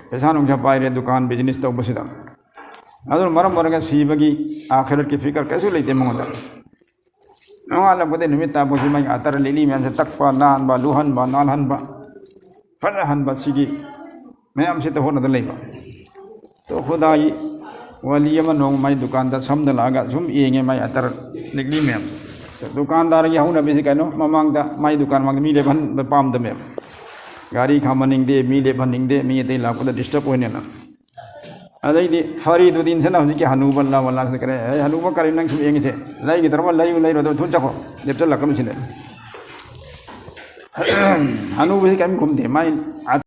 ꯄꯩꯁꯥ ꯅꯨꯡꯁꯥ ꯄꯥꯏꯔꯦ, ꯗꯨꯀꯥꯟ ꯕꯤꯖꯤꯅꯦꯁ ꯇꯧꯕꯁꯤꯗ꯫ ꯑꯗꯨꯅ ꯃꯔꯝ ꯑꯣꯏꯔꯒ ꯁꯤꯕꯒꯤ ꯑꯥꯈꯤꯔꯠꯀꯤ ꯐꯤꯀꯔ ꯀꯩꯁꯨ ꯂꯩꯇꯦ ꯃꯉꯣꯟꯗ꯫ ꯅꯣꯡꯉꯥꯜꯂꯛꯄꯗꯒꯤ ꯅꯨꯃꯤꯠ ꯇꯥꯕꯁꯤ ꯃꯥꯒꯤ ꯑꯇꯔ ꯂꯤꯛꯂꯤ ꯃꯌꯥꯝꯁꯦ ꯇꯛꯄ, ꯅꯥꯟꯕ, ꯂꯨꯍꯟꯕ, ꯅꯥꯜꯍꯟꯕ, ꯐꯖꯍꯟꯕ, ꯁꯤꯒꯤ ꯃꯌꯥꯝꯁꯤꯗ ꯍꯣꯠꯅꯗꯅ ꯂꯩꯕ꯫ ꯇꯣ ꯈꯨꯗꯥꯒꯤ ꯋꯥꯂꯤ ꯑꯃ ꯅꯣꯡꯃ ꯃꯥꯏ ꯗꯨꯀꯥꯟꯗ ꯁꯝꯗ ꯂꯥꯛꯑꯒ ꯁꯨꯝ ꯌꯦꯡꯉꯦ ꯃꯥꯏ ꯑꯇꯔ ꯂꯤꯛꯂꯤ ꯃꯌꯥꯝ꯫ ꯗꯨꯀꯥꯟꯗꯥꯔꯒꯤ ꯍꯧꯅꯕꯤꯁꯤ ꯀꯩꯅꯣ, ꯃꯃꯥꯡꯗ ꯃꯥꯏ ꯗꯨꯀꯥꯟ ꯃꯃꯥꯡꯗ ꯃꯤ ꯂꯦꯞꯍꯟꯕ ꯄꯥꯝꯗꯕꯅꯦꯕ꯫ ꯒꯥꯔꯤ ꯈꯥꯝꯍꯟꯅꯤꯡꯗꯦ, ꯃꯤ ꯂꯦꯞꯍꯟꯅꯤꯡꯗꯦ, ꯃꯤ ꯑꯇꯩ ꯂꯥꯛꯄꯗ ꯗꯤꯁꯇꯔꯕ ꯑꯣꯏꯅꯦꯅ꯫ ꯑꯗꯩꯗꯤ ꯐꯔꯤꯗꯨꯗꯤ ꯏꯟꯁꯤꯅ ꯍꯧꯖꯤꯛꯀꯤ ꯍꯅꯨꯕ ꯂꯥ-, ꯂꯥꯛꯁꯤꯗ ꯀꯔꯤ, "ꯑꯦ, ꯍꯅꯨꯕ ꯀꯔꯤ ꯅꯪ ꯁꯨꯝ ꯌꯦꯡꯉꯤꯁꯦ? ꯂꯩꯒꯗ꯭ꯔꯕ? ꯂꯩꯌꯨ, ꯂꯩꯔꯣꯏꯗ꯭ꯔꯕ? ꯊꯨꯅ ꯆꯠꯈꯣ, ꯂꯦꯞꯆꯜꯂꯛꯀꯅꯨ ꯁꯤꯅꯦ꯫" ꯍꯅꯨꯕꯁꯤ ꯀꯔꯤꯝ ꯈꯨꯝꯗꯦ꯫ ꯃꯥꯏ